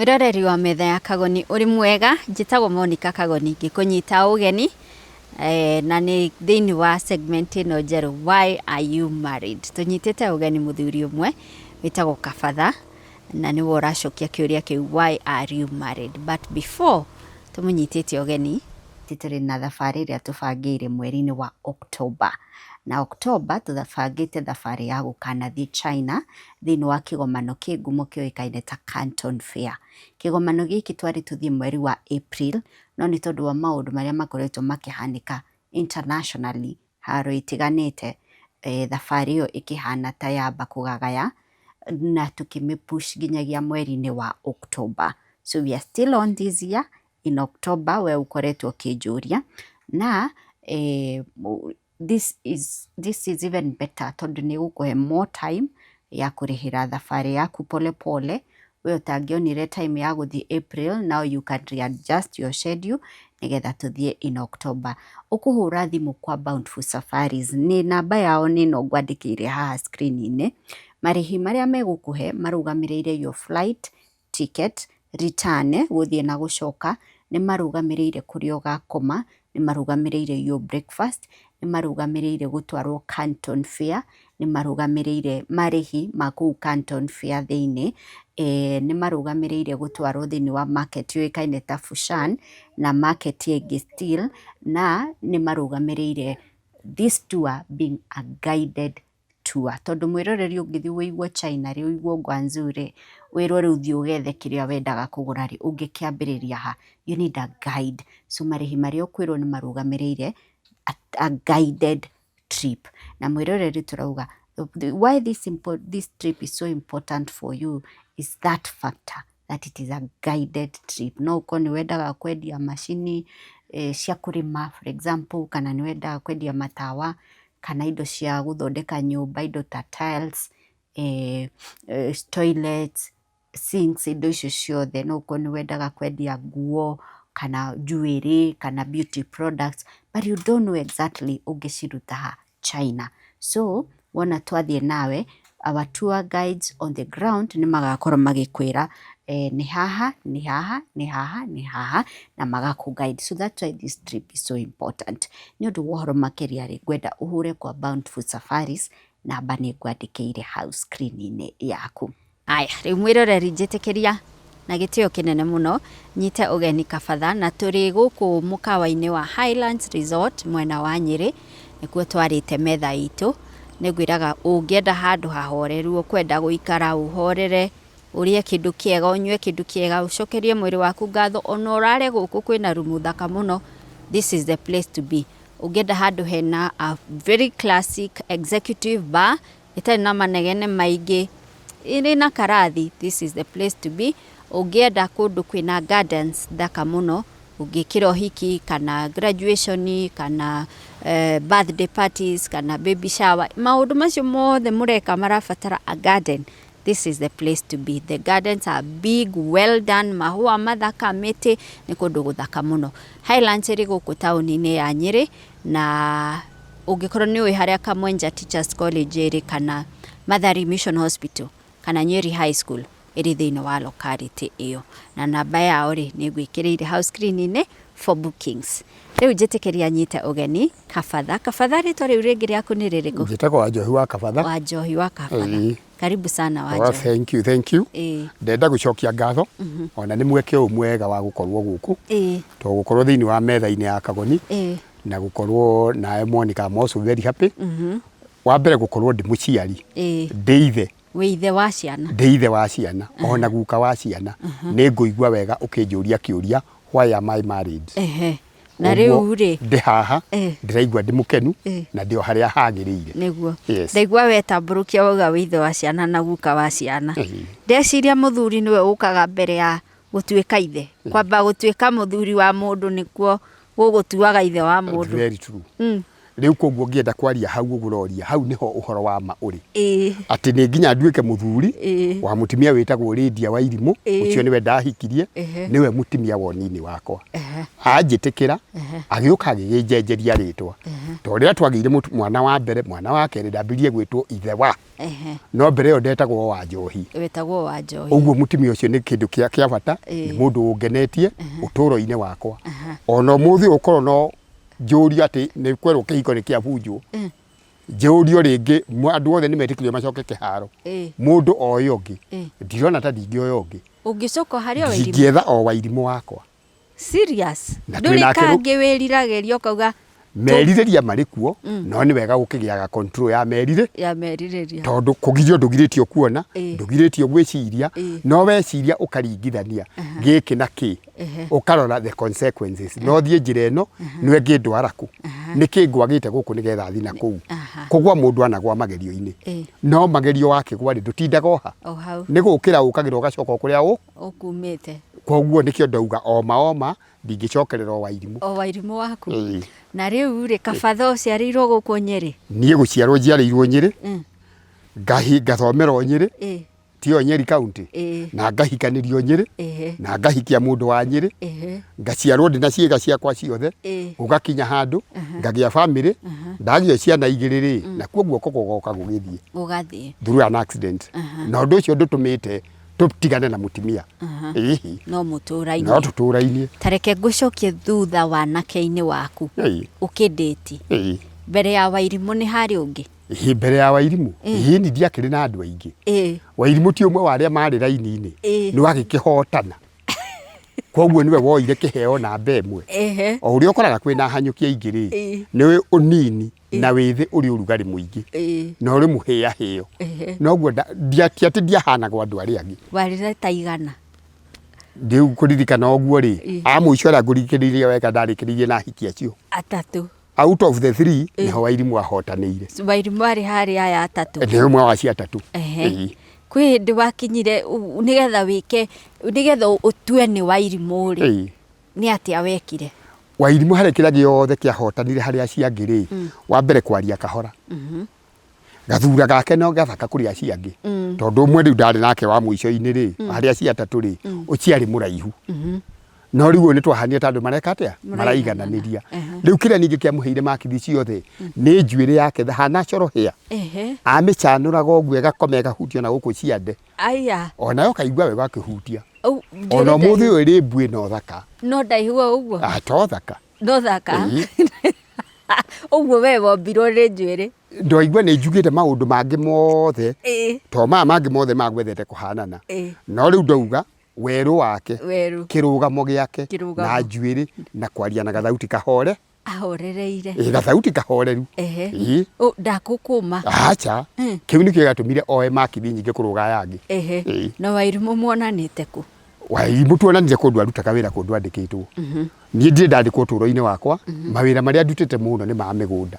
Mwĩroreri wa metha ya Kagoni, ũrĩ mwega? Njĩtagwo Monica Kagoni ngĩkũnyita ũgeni na nĩ thĩinĩ wa segment ĩno njerũ, "Why are you married?" Tũnyitĩte ũgeni mũthuri ũmwe wĩtagwo Kabatha na nĩwe ũracokia kĩũria kĩu, "Why are you married?" But before tũmũnyitĩte ũgeni, tũrĩ na thabarĩ ĩrĩa tũbangĩire mweri-inĩ wa October. Na October tũbangĩte thabarĩ ya gũkanathiĩ China thĩinĩ wa kĩgomano kĩ ngumo kĩoĩkaine ta Canton Fair. Kĩgomano gĩkĩ twarĩ tũthiĩ mweri wa April, no nĩ tondũ wa maũndũ marĩa makoretwo makĩhanĩka internationally haro itiganĩte, thabarĩ ĩyo ĩkĩhana ta yamba kũgagaya na tũkĩmĩ push nginyagia mweri-inĩ wa October. So we are still on this year in October. We ũkoretwo ũkĩnjũria na this is even better tondũ nĩ ĩgũkũhe more time ya kũrĩhĩra thabarĩ yaku pole pole. We ũtangĩonire time ya gũthiĩ April, now you can readjust your schedule nĩgetha tũthiĩ in October. Ũkũhũra thimũ kwa Bountiful Safaris, nĩ namba yao nĩ ĩno ngwandĩkĩire haha screen-inĩ. Marĩhi marĩa megũkũhe marũgamĩrĩire your flight ticket return, gũthiĩ na gũcoka, nĩ marũgamĩrĩire kũrĩa ũgakoma, nĩ marũgamĩrĩire your breakfast, nĩ marũgamĩrĩire gũtwarwo Canton Fair, nĩ marũgamĩrĩire marĩhi ma kũu Canton Fair thĩinĩ, nĩ marũgamĩrĩire gũtwarwo thĩinĩ wa market yũĩkaine ta Fushan na market ĩngĩ still, na nĩ marũgamĩrĩire this tour being a guided tour, tondũ mwĩroreri, ũngĩthiĩ ũigwo China rĩ, ũigwo Guangzhou rĩ, wĩrwo rĩu thiĩ ũgethe kĩrĩa wendaga kũgũra rĩ, ũngĩkĩambĩrĩria ha? You need a guide. So marĩhi marĩa ũkwĩrwo nĩ marũgamĩrĩire a guided trip. Na mwĩroreri, tũrauga why this trip is so important for you is that factor that it is a guided trip. No ũkorwo nĩ wendaga kwendia macini cia kũrĩma, for example, kana nĩ wendaga kwendia matawa kana indo cia gũthondeka nyũmba, indo ta tiles, toilets, sinks, indo icio ciothe. No ũkorwo nĩ wendaga kwendia nguo kana jewelry kana beauty products, but you don't know exactly ũngĩciruta ha China. So wona twathiĩ nawe, our tour guides on the ground nĩ magakorwo magĩkwĩra nĩ haha, nĩ haha, nĩ haha, nĩ haha, na magakũ guide. So that's why this trip is so important. Nĩ ũndũ wa ũhoro makĩria rĩ, ngwenda ũhũre kwa Bountiful Safaris, namba nĩ ngwandĩkĩire hau screen-inĩ yaku. Aya, rĩu mwĩroreri, njĩtĩkĩria na gĩtĩo kĩnene mũno nyite ũgeni Kabatha, na tũrĩ gũkũ mũkawa-inĩ wa Highlands Resort mwena wa Nyĩrĩ, nĩkuo twarĩte metha itũ. Nĩ ngwĩraga ũngĩenda handũ hahoreru, ũkwenda gũikara ũhorere, ũrĩe kĩndũ kĩega, ũnyue kĩndũ kĩega, ũcokerie mwĩrĩ waku ngatho, ona ũrare gũkũ kwĩna rumu thaka mũno, this is the place to be. Ũngĩenda handũ hena a very classic executive bar ĩtarĩ na manegene maingĩ, ĩrĩ na karathi, this is the place to be. Ũngĩenda kũndũ kwĩna gardens thaka mũno, ũngĩkĩra ũhiki kana graduation kana birthday parties kana baby shower, maũndũ macio mothe mũreka marabatara a garden, this is the place to be. The gardens are big, well done, mahũa mathaka, mĩtĩ, nĩ kũndũ gũthaka mũno. Highlands ĩrĩ gũkũ taũni-inĩ ya Nyĩrĩ, na ũngĩkorwo nĩ ũĩ harĩa Kamwenja Teachers College ĩrĩ kana Mathari Mission Hospital kana Nyeri High School, ĩrĩ thĩinĩ wa locality ĩyo. Na namba yao rĩ, nĩ ngwĩkĩrĩire hau screen-inĩ for bookings. Rĩu njĩtĩkĩria nyite ũgeni Kabatha. Kabatha, rĩtwa rĩu rĩngĩ rĩaku nĩ rĩrĩkũ? Njĩtagwo Wanjohi wa Kabatha. Wanjohi wa Kabatha. Ĩĩ. Karibu sana, Oh, Wanjohi. Thank you, thank you. Ndenda gũcokia ngatho ona nĩ mweke ũyũ mwega wa gũkorwo gũkũ, to gũkorwo thĩinĩ wa metha-inĩ ya Kagoni na gũkorwo nawe Monica. I'm also very happy. Wa mbere, gũkorwo ndĩ mũciari, ndĩ ithe. Wĩ ithe wa ciana. Ndĩ ithe wa ciana ona guka wa ciana. Nĩ ngũigua wega ũkĩnjũria kĩũria, "Why am I married?" Na Ũguo, rĩu rĩ, ndĩ haha, ndĩraigua ndĩ mũkenu na ndĩ o harĩa hagĩrĩire. Yes. Ndaigua wetambũrũkia wauga wĩ ithe wa ciana na guka wa ciana. Ndeciria mũthuri nĩwe ũkaga mbere ya gũtuĩka ithe. Kwamba gũtuĩka mũthuri wa mũndũ nĩkuo gũgũtuaga ithe wa mũndũ. Very true. Rĩu koguo ngĩenda kwaria hau ũguo ũroria, hau nĩho ũhoro wa ma ũrĩ. Ĩĩ. Atĩ nĩ nginya nduĩke mũthuri Ĩĩ. wa mũtumia wĩtagwo Lydia Wairimũ, Ĩĩ. ũcio nĩwe ndahikirie, Ehe. nĩwe mũtumia wa ũnini wakwa. Ehe. Anjĩtĩkĩra, agĩũka agĩgĩnjenjeria rĩtwa. Tondũ rĩrĩa twagĩire mwana wa mbere, mwana wa kerĩ, ndambirie gwĩtwo ithe wa. Ehe. No mbere ĩyo ndetagwo wa njohi. Wetagwo wa njohi. Ũguo mũtumia ũcio nĩ kĩndũ kĩa bata, Ĩĩ. nĩ mũndũ ũngenetie ũtũũro-inĩ wakwa. Ona ũmũthĩ ũyũ korwo no njũrio atĩ nĩ kwerwo kĩhiko nĩ kĩabunjwo, njũrio rĩngĩ andũ othe nĩ metĩkĩrio macoke kĩharo, mũndũ oe ũngĩ, ndirona ta ndingĩoya ũngĩ. Ũngĩcoka harĩ o Wairimũ? Ndingĩetha o Wairimũ wakwa. Serious? Na Ndũrĩ twĩnake rĩu. kangĩ wĩriragĩria ũkauga Merirĩria marĩ kuo, no nĩ wega gũkĩgĩaga control ya merirĩ. Ya merirĩria. Tondũ kũgirio ndũgirĩtio kuona, ndũgirĩtio gwĩciria, no weciria ũkaringithania gĩkĩ na kĩ, ũkarora the consequences. No thiĩ njĩra ĩno, no ĩngĩndwara kũ? Nĩkĩ ngwagĩte gũkũ nĩgetha thiĩ na kũu? Kũgwa mũndũ anagwa magerio-inĩ, no magerio wakĩgwa rĩ, ndũtindaga o ha? O hau. Nĩ gũkĩra ũkagĩra ũgacoka o kũrĩa ũkumĩte. Koguo nĩkĩo ndauga oma oma ndingĩcokerera o Wairimũ. O Wairimũ waku. Ĩĩ. Na rĩu rĩ, kabatha ũciarĩirwo gũkũ Nyĩrĩ? Niĩ gũciarwo njiarĩirwo Nyĩrĩ, ngathomera o Nyĩrĩ, tiyo Nyeri County, na ngahikanĩrio Nyĩrĩ, na ngahikia mũndũ wa Nyĩrĩ, ngaciarwo ndĩ na ciĩga ciakwa ciothe, gũgakinya handũ ngagĩa bamĩrĩ, ndagĩa ciana igĩrĩ rĩ, nakuo guoko gũgoka gũgĩthiĩ. Gũgathiĩ. Through an accident. Na ũndũ ũcio ndũtũmĩte tũtigane na mũtumia. Ĩĩ. No mũtũrainie. No tũtũrainie. Ta reke ngũcokie thutha wanake-inĩ waku. Ũkĩndĩti. Mbere ya Wairimũ nĩ harĩ ũngĩ? Ĩĩ mbere ya Wairimũ? Ĩĩ ni ndiakĩrĩ na andũ aingĩ. Wairimũ ti ũmwe wa arĩa marĩ raini-inĩ. Nĩ wagĩkĩhotana. Koguo nĩwe woire kĩheo namba ĩmwe. O ũrĩa ũkoraga kwĩna hanyũki aingĩ rĩ, nĩ ũnini na wĩthĩ ũrĩ ũrugarĩ mũingĩ na ũrĩ mũhĩahĩo. Noguo ti atĩ ndiahanagwo andũ arĩa angĩ. Warĩ na ta igana? Rĩu kũririkana ũguo rĩ, a mũico arĩa ngũrikĩrĩirie wega ndarĩkĩrĩirie na ahiki acio. Atatũ. Out of the three, nĩho Wairimũ ahotanĩire. Wairimũ arĩ harĩ aya atatũ? Nĩ ũmwe wa acio atatũ. Kwĩ hĩndĩ wakinyire nĩgetha wĩke, nĩgetha ũtue nĩ Wairimũ rĩ, nĩ atĩa wekire? Wairimũ harĩ kĩrĩa gĩothe kĩahotanire harĩ acio angĩ rĩ, wa mbere kwaria kahora. Gathura gake no gathaka kũrĩ acio angĩ. Tondũ ũmwe rĩu ndarĩ nake wa mũico-inĩ rĩ, harĩ acio atatũ rĩ, ũcio arĩ mũraihu. No rĩu ũyũ nĩ twahanire ta andũ mareka atĩa? Maraigananĩria. Rĩu kĩrĩa ningĩ kĩamũheire makithi ciothe nĩ njuĩrĩ yake the her natural hair. Amĩcanũraga ũguo ĩgakoma ĩgahutia na gũkũ ciande. Aya. Onawe ũkaigua wega akĩhutia. Ona ũmũthĩ ũyũ ĩrĩ mbuĩ no thaka. No ndaihu o ũguo? Ah, to thaka. No thaka? Ũguo we wombirwo nĩ njuĩrĩ? Ndoigua nĩ njugĩte maũndũ mangĩ mothe. To maya mangĩ mothe magwethete kũhanana. No rĩu ndauga werũ wake, Werũ. kĩrũgamo gĩake, Kĩrũgamo. na njuĩrĩ, na kwaria na gathauti kahore. Ahorereire. Ĩ, gathauti kahoreru. Ehe. Ĩ. Ũ, ndakũkũma. Acha. Kĩu nĩkĩo gĩatũmire oe makithi nyingĩ kũrũga aya angĩ. Ehe. Ĩ. Na Wairimũ muonanĩte kũ? Wairimũ tuonanire kũndũ arutaga wĩra kũndũ andĩkĩtwo. Niĩ ndirĩ ndandĩkwo ũtũũro-inĩ wakwa, mawĩra marĩa ndutĩte mũno nĩ ma mĩgũnda,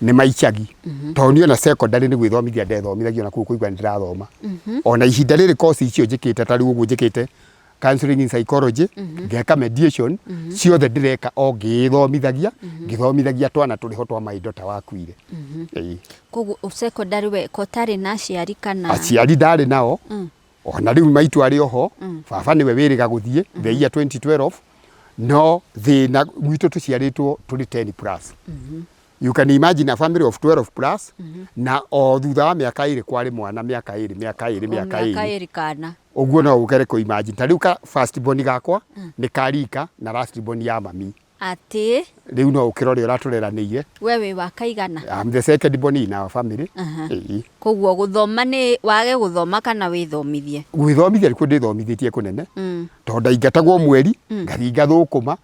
nĩ ma icagi, tondũ niĩ ona secondary nĩ gwĩthomithia ndethomithagio na kũu kũigua nĩ ndĩrathoma. Ona ihinda rĩrĩ course icio njĩkĩte ta rĩu ũguo njĩkĩte counseling in psychology, ngeka mediation, ciothe ndĩreka o ngĩĩthomithagia, ngĩthomithagia twana tũrĩ ho twa my daughter wakuire. Ĩĩ. Koguo secondary weka ũtarĩ na aciari kana? Aciari ndarĩ nao, Ona rĩu maitũ arĩ oho, baba nĩwe wĩrĩga gũthiĩ the year 2012, no thĩna gwitũ tũciarĩtwo tũrĩ 10 plus. You can imagine a family of 12 plus, na o thutha wa mĩaka ĩrĩ kwarĩ mwana mĩaka ĩrĩ, mĩaka ĩrĩ, mĩaka Mĩaka ĩrĩ. ĩrĩ kana. Ũguo no ũgere kũ imagine. Ta rĩu ka first born gakwa nĩ karika na last born ya mami. Atĩ? Rĩu no ũkĩrore ũrĩa tũreranĩire. We wĩ wa kaigana? I'm the second born in our family. Ĩĩ. Koguo gũthoma nĩ wage gũthoma kana wĩthomithie? Gwĩthomithia nĩkuo ndĩthomithĩtie kũnene. Tondũ ndaingatagwo mweri, ngathiĩ ngathũkũma,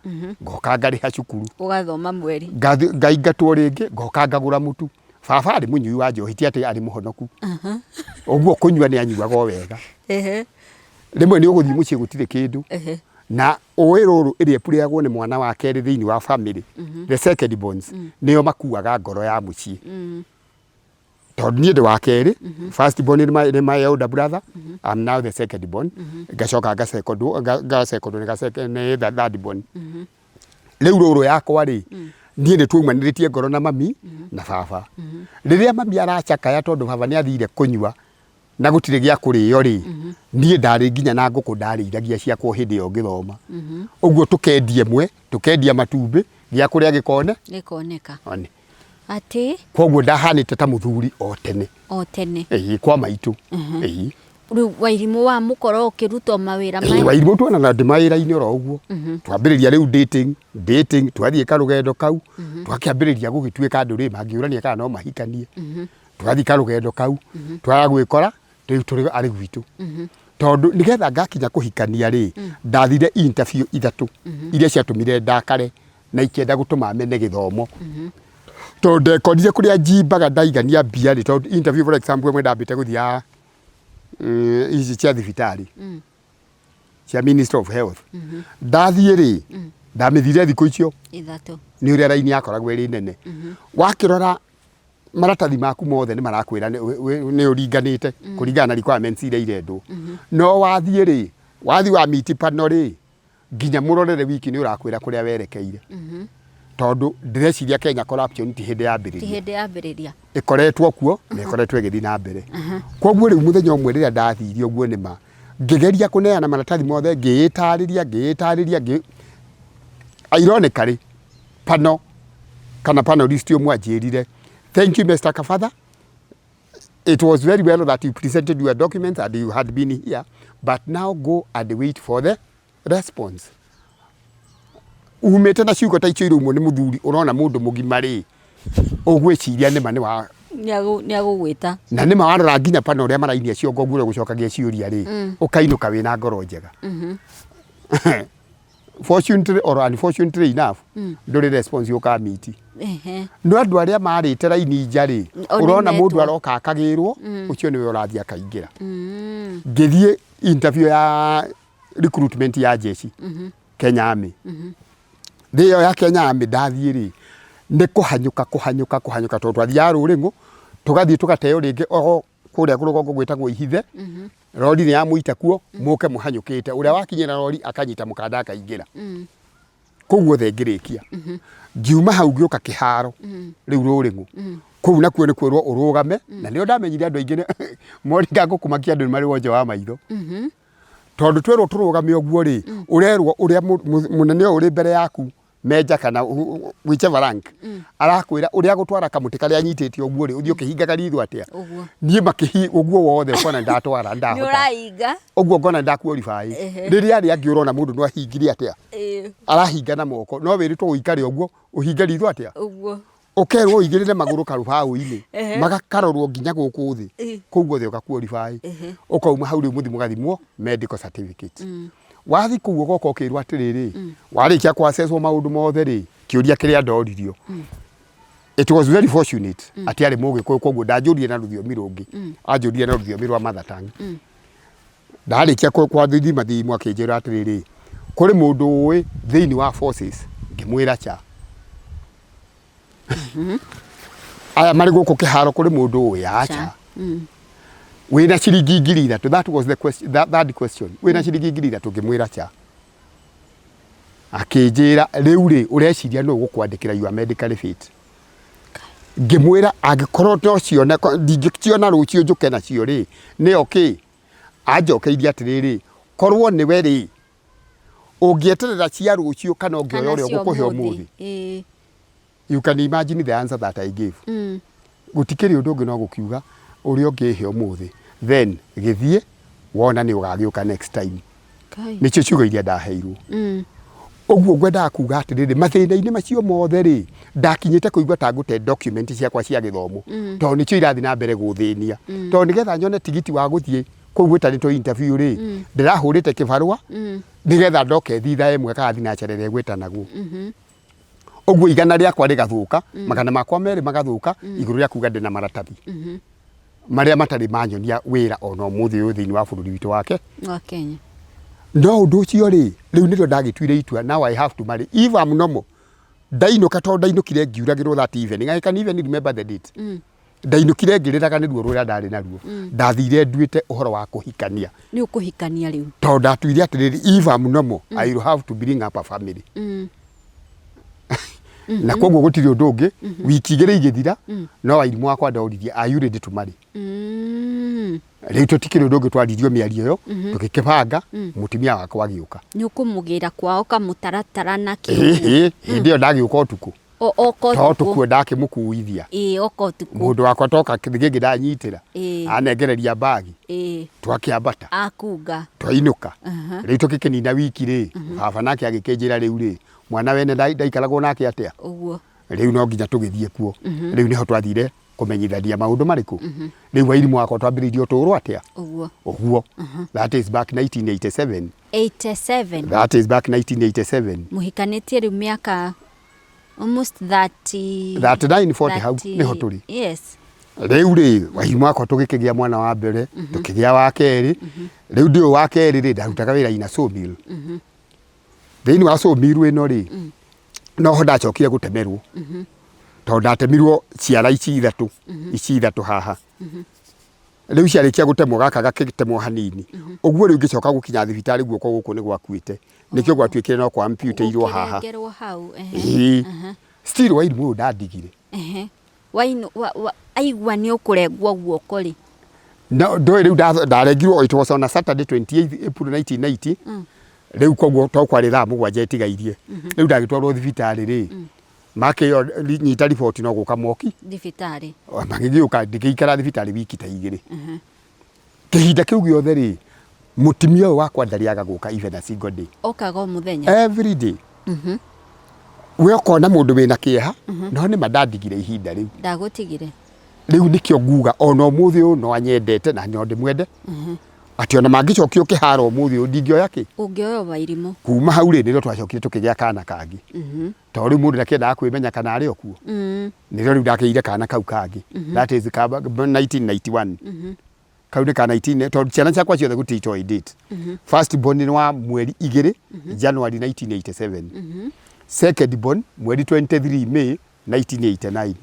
ngoka ngarĩha cukuru. Ũgathoma mweri. Ngaingatwo rĩngĩ, ngoka ngagũra mũtu. Baba arĩ mũnyui wa njohi, ti atĩ arĩ mũhonoku. Ũguo kũnyua nĩ anyuaga o wega. Rĩmwe nĩ ũgũthiĩ mũciĩ gũtirĩ kĩndũ. Na ũĩ rũrũ ĩrĩa ĩpurĩagwo nĩ mwana wa kerĩ thĩinĩ wa family, the second borns, nĩo makuaga ngoro ya mũciĩ. Tondũ niĩ ndĩ wa kerĩ, first born nĩ my elder brother, I'm now the second born, ngacoka ngacekondwo nĩ third born. Rĩu rũrũ yakwa rĩ, Niĩ nĩ tuaumanĩrĩtie ngoro na mami na baba. Rĩrĩa mami aracakaya tondũ baba nĩ athire kũnyua na gũtirĩ gĩa kũrĩo rĩ, niĩ ndarĩ nginya na ngũkũ ndarĩithagia ciakwa hĩndĩ ĩyo ngĩthoma. Ũguo tũkendia ĩmwe, tũkendia matumbĩ, gĩa kũrĩa gĩkone Gĩkoneka. One. Atĩ? Koguo ndahanĩte ta mũthuri o tene. O tene. Ĩĩ, kwa maitũ. Ĩĩ. Rĩu Wairimũ wa mũkorwo ũkĩrutwo mawĩra maya. Ĩĩ, Wairimũ tuonana ndĩ mawĩra-inĩ oro ũguo. Twambĩrĩria rĩu dating, dating, twathiĩ karũgendo kau, twakĩambĩrĩria gũgĩtuĩka andũ rĩ mangĩũrania kana no mahikanie. Twathiĩ karũgendo kau, twaya gwĩkora rĩu tũrĩ arĩ gwitũ. Tondũ nĩgetha ngakinya kũhikania rĩ, ndathire interview ithatũ iria ciatũmire ndakare na ikĩenda gũtũma mene gĩthomo. Tondũ ndekorire kũrĩa njimbaga ndaigania mbia rĩ, tondũ interview for example ĩmwe ndambĩte gũthiĩ ya ici cia thibitarĩ cia Ministry of Health. Ndathiĩ rĩ, ndamĩthire thikũ icio Ithatũ. Nĩ ũrĩa raini yakoragwo ĩrĩ nene. Wakĩrora maratathi maku mothe nĩ marakwĩra nĩ ũringanĩte kũringana na requirements iria irendwo. No wathiĩ rĩ, wathiĩ wa meet panel rĩ, nginya mũrorere wiki nĩ ũrakwĩra kũrĩa werekeire. Tondũ ndĩreciria Kenya corruption ti hĩndĩ Ti yambĩrĩria. Hĩndĩ yambĩrĩria. Ĩkoretwo kuo na ĩkoretwo ĩgĩthiĩ na mbere. Koguo rĩu mũthenya ũmwe rĩrĩa ndathire ũguo nĩma, ngĩgeria kũneana maratathi mothe, ngĩĩtarĩria, ngĩĩtarĩria, ngĩ ironically, panel kana panelist ũmwe anjĩrire, "Thank you, Mr. Kabatha. It was very well that you presented your documents and you had been here, but now go and wait for the response." Umĩte na ciugo ta icio iraumwo nĩ mũthuri ũrona mũndũ mũgima rĩ, ũgwĩciria nĩma nĩ wa Nĩ agũgwĩta. Na nĩma warora nginya pana ũrĩa marainia ciongo ũguo ũrĩa gũcokagia ciũria rĩ, ũkainũka wĩna ngoro njega. Fortunately or unfortunately enough, ndũrĩ response ũkamiti. No andũ arĩa marĩte raini nja rĩ, O nĩ ũrona mũndũ metwo. Aroka akagĩrwo, ũcio nĩwe ũrathiĩ akaingĩra. Ngĩthiĩ interview ya recruitment ya jeshi Kenya Army. Thĩ ĩyo ya Kenya Army ndathiĩ rĩ, nĩ kũhanyũka kũhanyũka kũhanyũka tondũ twathiaga rũrĩng'ũ, tũgathiĩ tũgateo rĩngĩ oho kũrĩa rũgongo gwĩtagwo Ihithe, rori nĩ ya mũita kuo, mũke mũhanyũkĩte, ũrĩa wakinyĩra rori akanyita mũkanda akaingĩra. Kũu guothe ngĩrĩkia. Ngiuma hau ngĩũka kĩharo, rĩu rũrĩng'ũ. Kũu nakuo nĩ kwĩrwo ũrũgame, na nĩo ndamenyire andũ aingĩ moringa ngũkũmakia andũ nĩ marĩ wonje wa maitho. Tondũ twerwo tũrũgame ũguo rĩ, ũrerwo ũrĩa mũnene ũyũ ũrĩ mbere yaku, major kana whichever rank, arakwĩra ũrĩa gũtwara kamũtĩ karĩa anyitĩte ũguo rĩ, ũthiĩ ũkĩhingaga ritho atĩa. Ũguo. Niĩ makĩhi ũguo wothe ũkona ndatwara Nĩ ndahota. ũrahinga. Ũguo ngona ndaqualify. Rĩrĩa arĩa angĩ ũrona mũndũ no ahingire atĩa. Arahinga na moko, no wĩrĩtwo ũikare ũguo, ũhinge ritho atĩa. Ũguo. Ũkerwo ũigĩrĩre magũrũ karũbaũ-inĩ, magakarorwo nginya gũkũ thĩ, kũu guothe ũgaqualify. Ũkauma hau rĩu mũthiĩ mũgathimwo medical certificate. Wathiĩ kũu ũgoka ũkĩrwo atĩrĩrĩ, warĩkia kũ assess maũndũ mothe rĩ, kĩũria kĩrĩa ndoririo. It was very fortunate atĩ arĩ mũgĩkũyũ koguo ndanjũririe na rũthiomi rũngĩ. Anjũririe na rũthiomi rwa mother tongue. Ndarĩkia kwathima thimo akĩnjĩra atĩrĩrĩ, kũrĩ mũndũ ũĩ thĩinĩ wa forces? Ngĩmwĩra cha. Aya marĩ gũkũ kĩharo kũrĩ mũndũ ũĩ? Aca. Wĩna ciringi 3,000? That was the question, that, third question. Wĩna ciringi 3,000? Ngĩmwĩra cha. Akĩnjĩra, rĩu rĩ, ũreciria nũ ũgũkwandĩkĩra you are medically fit? Ngĩmwĩra angĩkorwo no cione ndingĩciona rũciũ njũke nacio rĩ, nĩyo kĩ? Anjokeirie atĩrĩrĩ, korwo nĩwe rĩ, ũngĩeterera cia rũciũ kana ũngĩoya Kana ũrĩa cia ũgũkũhe ũmũthĩ? Ũmũthĩ. You can imagine the answer that I gave. Gũtikĩrĩ ũndũ ũngĩ no gũkiuga ũrĩa ũngĩhe ũmũthĩ, then gĩthiĩ wona nĩ ũgagĩũka next time. Kai. Nĩcio ciugo iria ndaheirwo. Ũguo ngwendaga kuga atĩrĩrĩ, mathĩna-inĩ macio mothe rĩ, ndakinyĩte kũigua ta ngũte document ciakwa cia gĩthomo, tondũ nĩcio irathiĩ na mbere gũthĩnia. Tondũ nĩgetha nyone tigiti wa gũthiĩ kũu gwĩtanĩtwo interview rĩ, ndĩrahũrĩte kĩbarũa nĩgetha ndoke thitha ĩmwe kana thinacara ĩrĩa ĩgwĩtanagwo. Ũguo 100 rĩakwa rĩgathũka, 200 magathũka igũrũ rĩa kuga ndĩna maratathi marĩa matarĩ manyonia wĩra ona ũmũthĩ ũyũ thĩinĩ wa bũrũri witũ wake wa Kenya. No ũndũ ũcio rĩ, rĩu nĩrĩo ndagĩtuire itua, now I have to marry if I'm normal. Ndainũka, tondũ ndainũkire ngiuragĩrwo that evening, I can even remember the date. Ndainũkire ngĩrĩraga nĩ ruo rũrĩa ndarĩ naruo. Ndathire nduĩte ũhoro wa kũhikania. Nĩ ũkũhikania rĩu. Tondũ ndatuire atĩrĩrĩ, if I'm normal, I will have to bring up a family. Na koguo gũtirĩ ũndũ ũngĩ. Wiki 2 igĩthira, no Wairimũ wakwa ndoririe, "Are you ready to marry?" Rĩu tũtikĩrĩ ũndũ ũngĩ, twaririo mĩario ĩyo, tũgĩkĩbanga, mũtumia wakwa agĩũka. Nĩ ũkũmũgĩra kwao kamũtaratara na kĩ? Ĩhĩ, hĩndĩ ĩyo ndagĩũka ũtukũ. Oka to ũtukũ. Tũkuo ndakĩmũkuithia. Ĩĩ, oka ũtukũ. Mũndũ wakwa toka gĩngĩ ndanyitĩra, anengereria mbagi, twakĩambata, akunga. Twainũka. Rĩu tũgĩkĩnina wiki rĩ, baba nake agĩkĩnjĩra, "Rĩu rĩ, mwana wene ndaikaragwo nake atĩa?" Rĩu no nginya tũgĩthiĩ kuo. Rĩu nĩho twathire kũmenyithania maũndũ marĩkũ. Rĩu Wairimũ wakwa twambĩrĩirie ũtũũro atĩa? Ũguo. Ũguo. That is back 1987. 87. That is back 1987. Mũhikanĩtie rĩu mĩaka almost 30. 39, 40 hau. 30. Nĩho tũrĩ. Rĩu rĩ, Wairimũ wakwa tũgĩkĩgĩa mwana wa mbere, tũkĩgĩa wa kerĩ. Rĩu ndĩ ũyũ wa kerĩ rĩ, ndarutaga wĩra ina sawmill. Thĩinĩ wa sawmill ĩno rĩ, noho ndacokire gũtemerwo, tondũ ndatemirwo ciara ici ithatũ, ici ithatũ haha. Rĩu ciarĩkia gũtemwo, gaka gakĩtemwo hanini ũguo. Rĩu ngĩcoka gũkinya thibitarĩ, guoko gũkũ nĩ gwakuĩte, nĩkĩo gwatuĩkire no kwa amputeirwo haha. Gũkĩrengerwo hau, ehe. Ĩĩ. Still Wairimũ ũyũ ndandigire. Ehe. Wainũ aigua nĩ ũkũrengwo guoko rĩ? No ndũĩ rĩu ndarengirwo, it was on a Saturday, 28 April 1990. Rĩu koguo to kwarĩ thaa 7 ĩtigairie. Rĩu ndagĩtwarwo thibitarĩ rĩ, makĩo nyita riboti no gũka moki thibitarĩ. Magĩgĩũka, ndĩgĩikara thibitarĩ wiki ta 2. Kĩhinda kĩu gĩothe rĩ, mũtumia ũyũ wakwa ndarĩaga gũka even a single day. Okaga o mũthenya. Every day. We ũkona mũndũ wĩna kĩeha, no nĩ ma ndandigire ihinda rĩu. Ndagũtigire. Rĩu nĩkĩo nguga ona ũmũthĩ ũyũ no anyendete na no ndĩmwende, atĩ ona mangĩcokio kĩharo ũmũthĩ ũyũ, ndingĩoya kĩ. Ũngĩoya Wairimũ. Kuma hau rĩ, nĩrĩo twacokire tũkĩgĩa kana kangĩ, tondũ rĩu mũndũ ndakĩendaga kwĩmenya kana arĩ o kuo. Nĩrĩo rĩu ndakĩire kana kau kangĩ, that is ka 1991. Kau nĩ ka 19, tondũ ciana ciakwa ciothe gũtirĩ itoĩ date. First born nĩ wa mweri 2 January 1987, second born mweri 23 May 1989,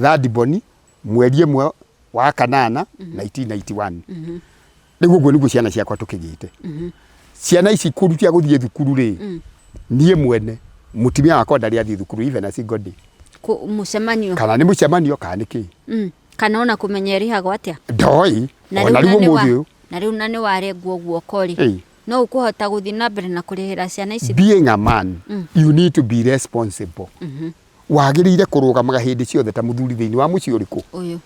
third born mweri 1 wa kanana 1991. Rĩu ũguo nĩguo ciana ciakwa tũkĩgĩte. Ciana ici kũrutia gũthiĩ thukuru rĩ, niĩ mwene mũtumia wakwa ndarĩ athiĩ thukuru even a single day. Mũcemanio. Kana nĩ mũcemanio kana nĩ kĩ. Kana ona kũmenya ĩrĩhagwo atĩa. Ndoĩ. Na ona rĩu rĩu na nĩ wa- ũmũthĩ ũyũ. Na rĩu na nĩ warengwo guoko rĩ, no ũkũhota gũthiĩ na mbere na kũrĩhĩra ciana ici? Being a man, you need to be responsible. Wagĩrĩire kũrũgamaga hĩndĩ ciothe ta mũthuri thĩinĩ wa mũciĩ ũrĩkũ. Ũyũ.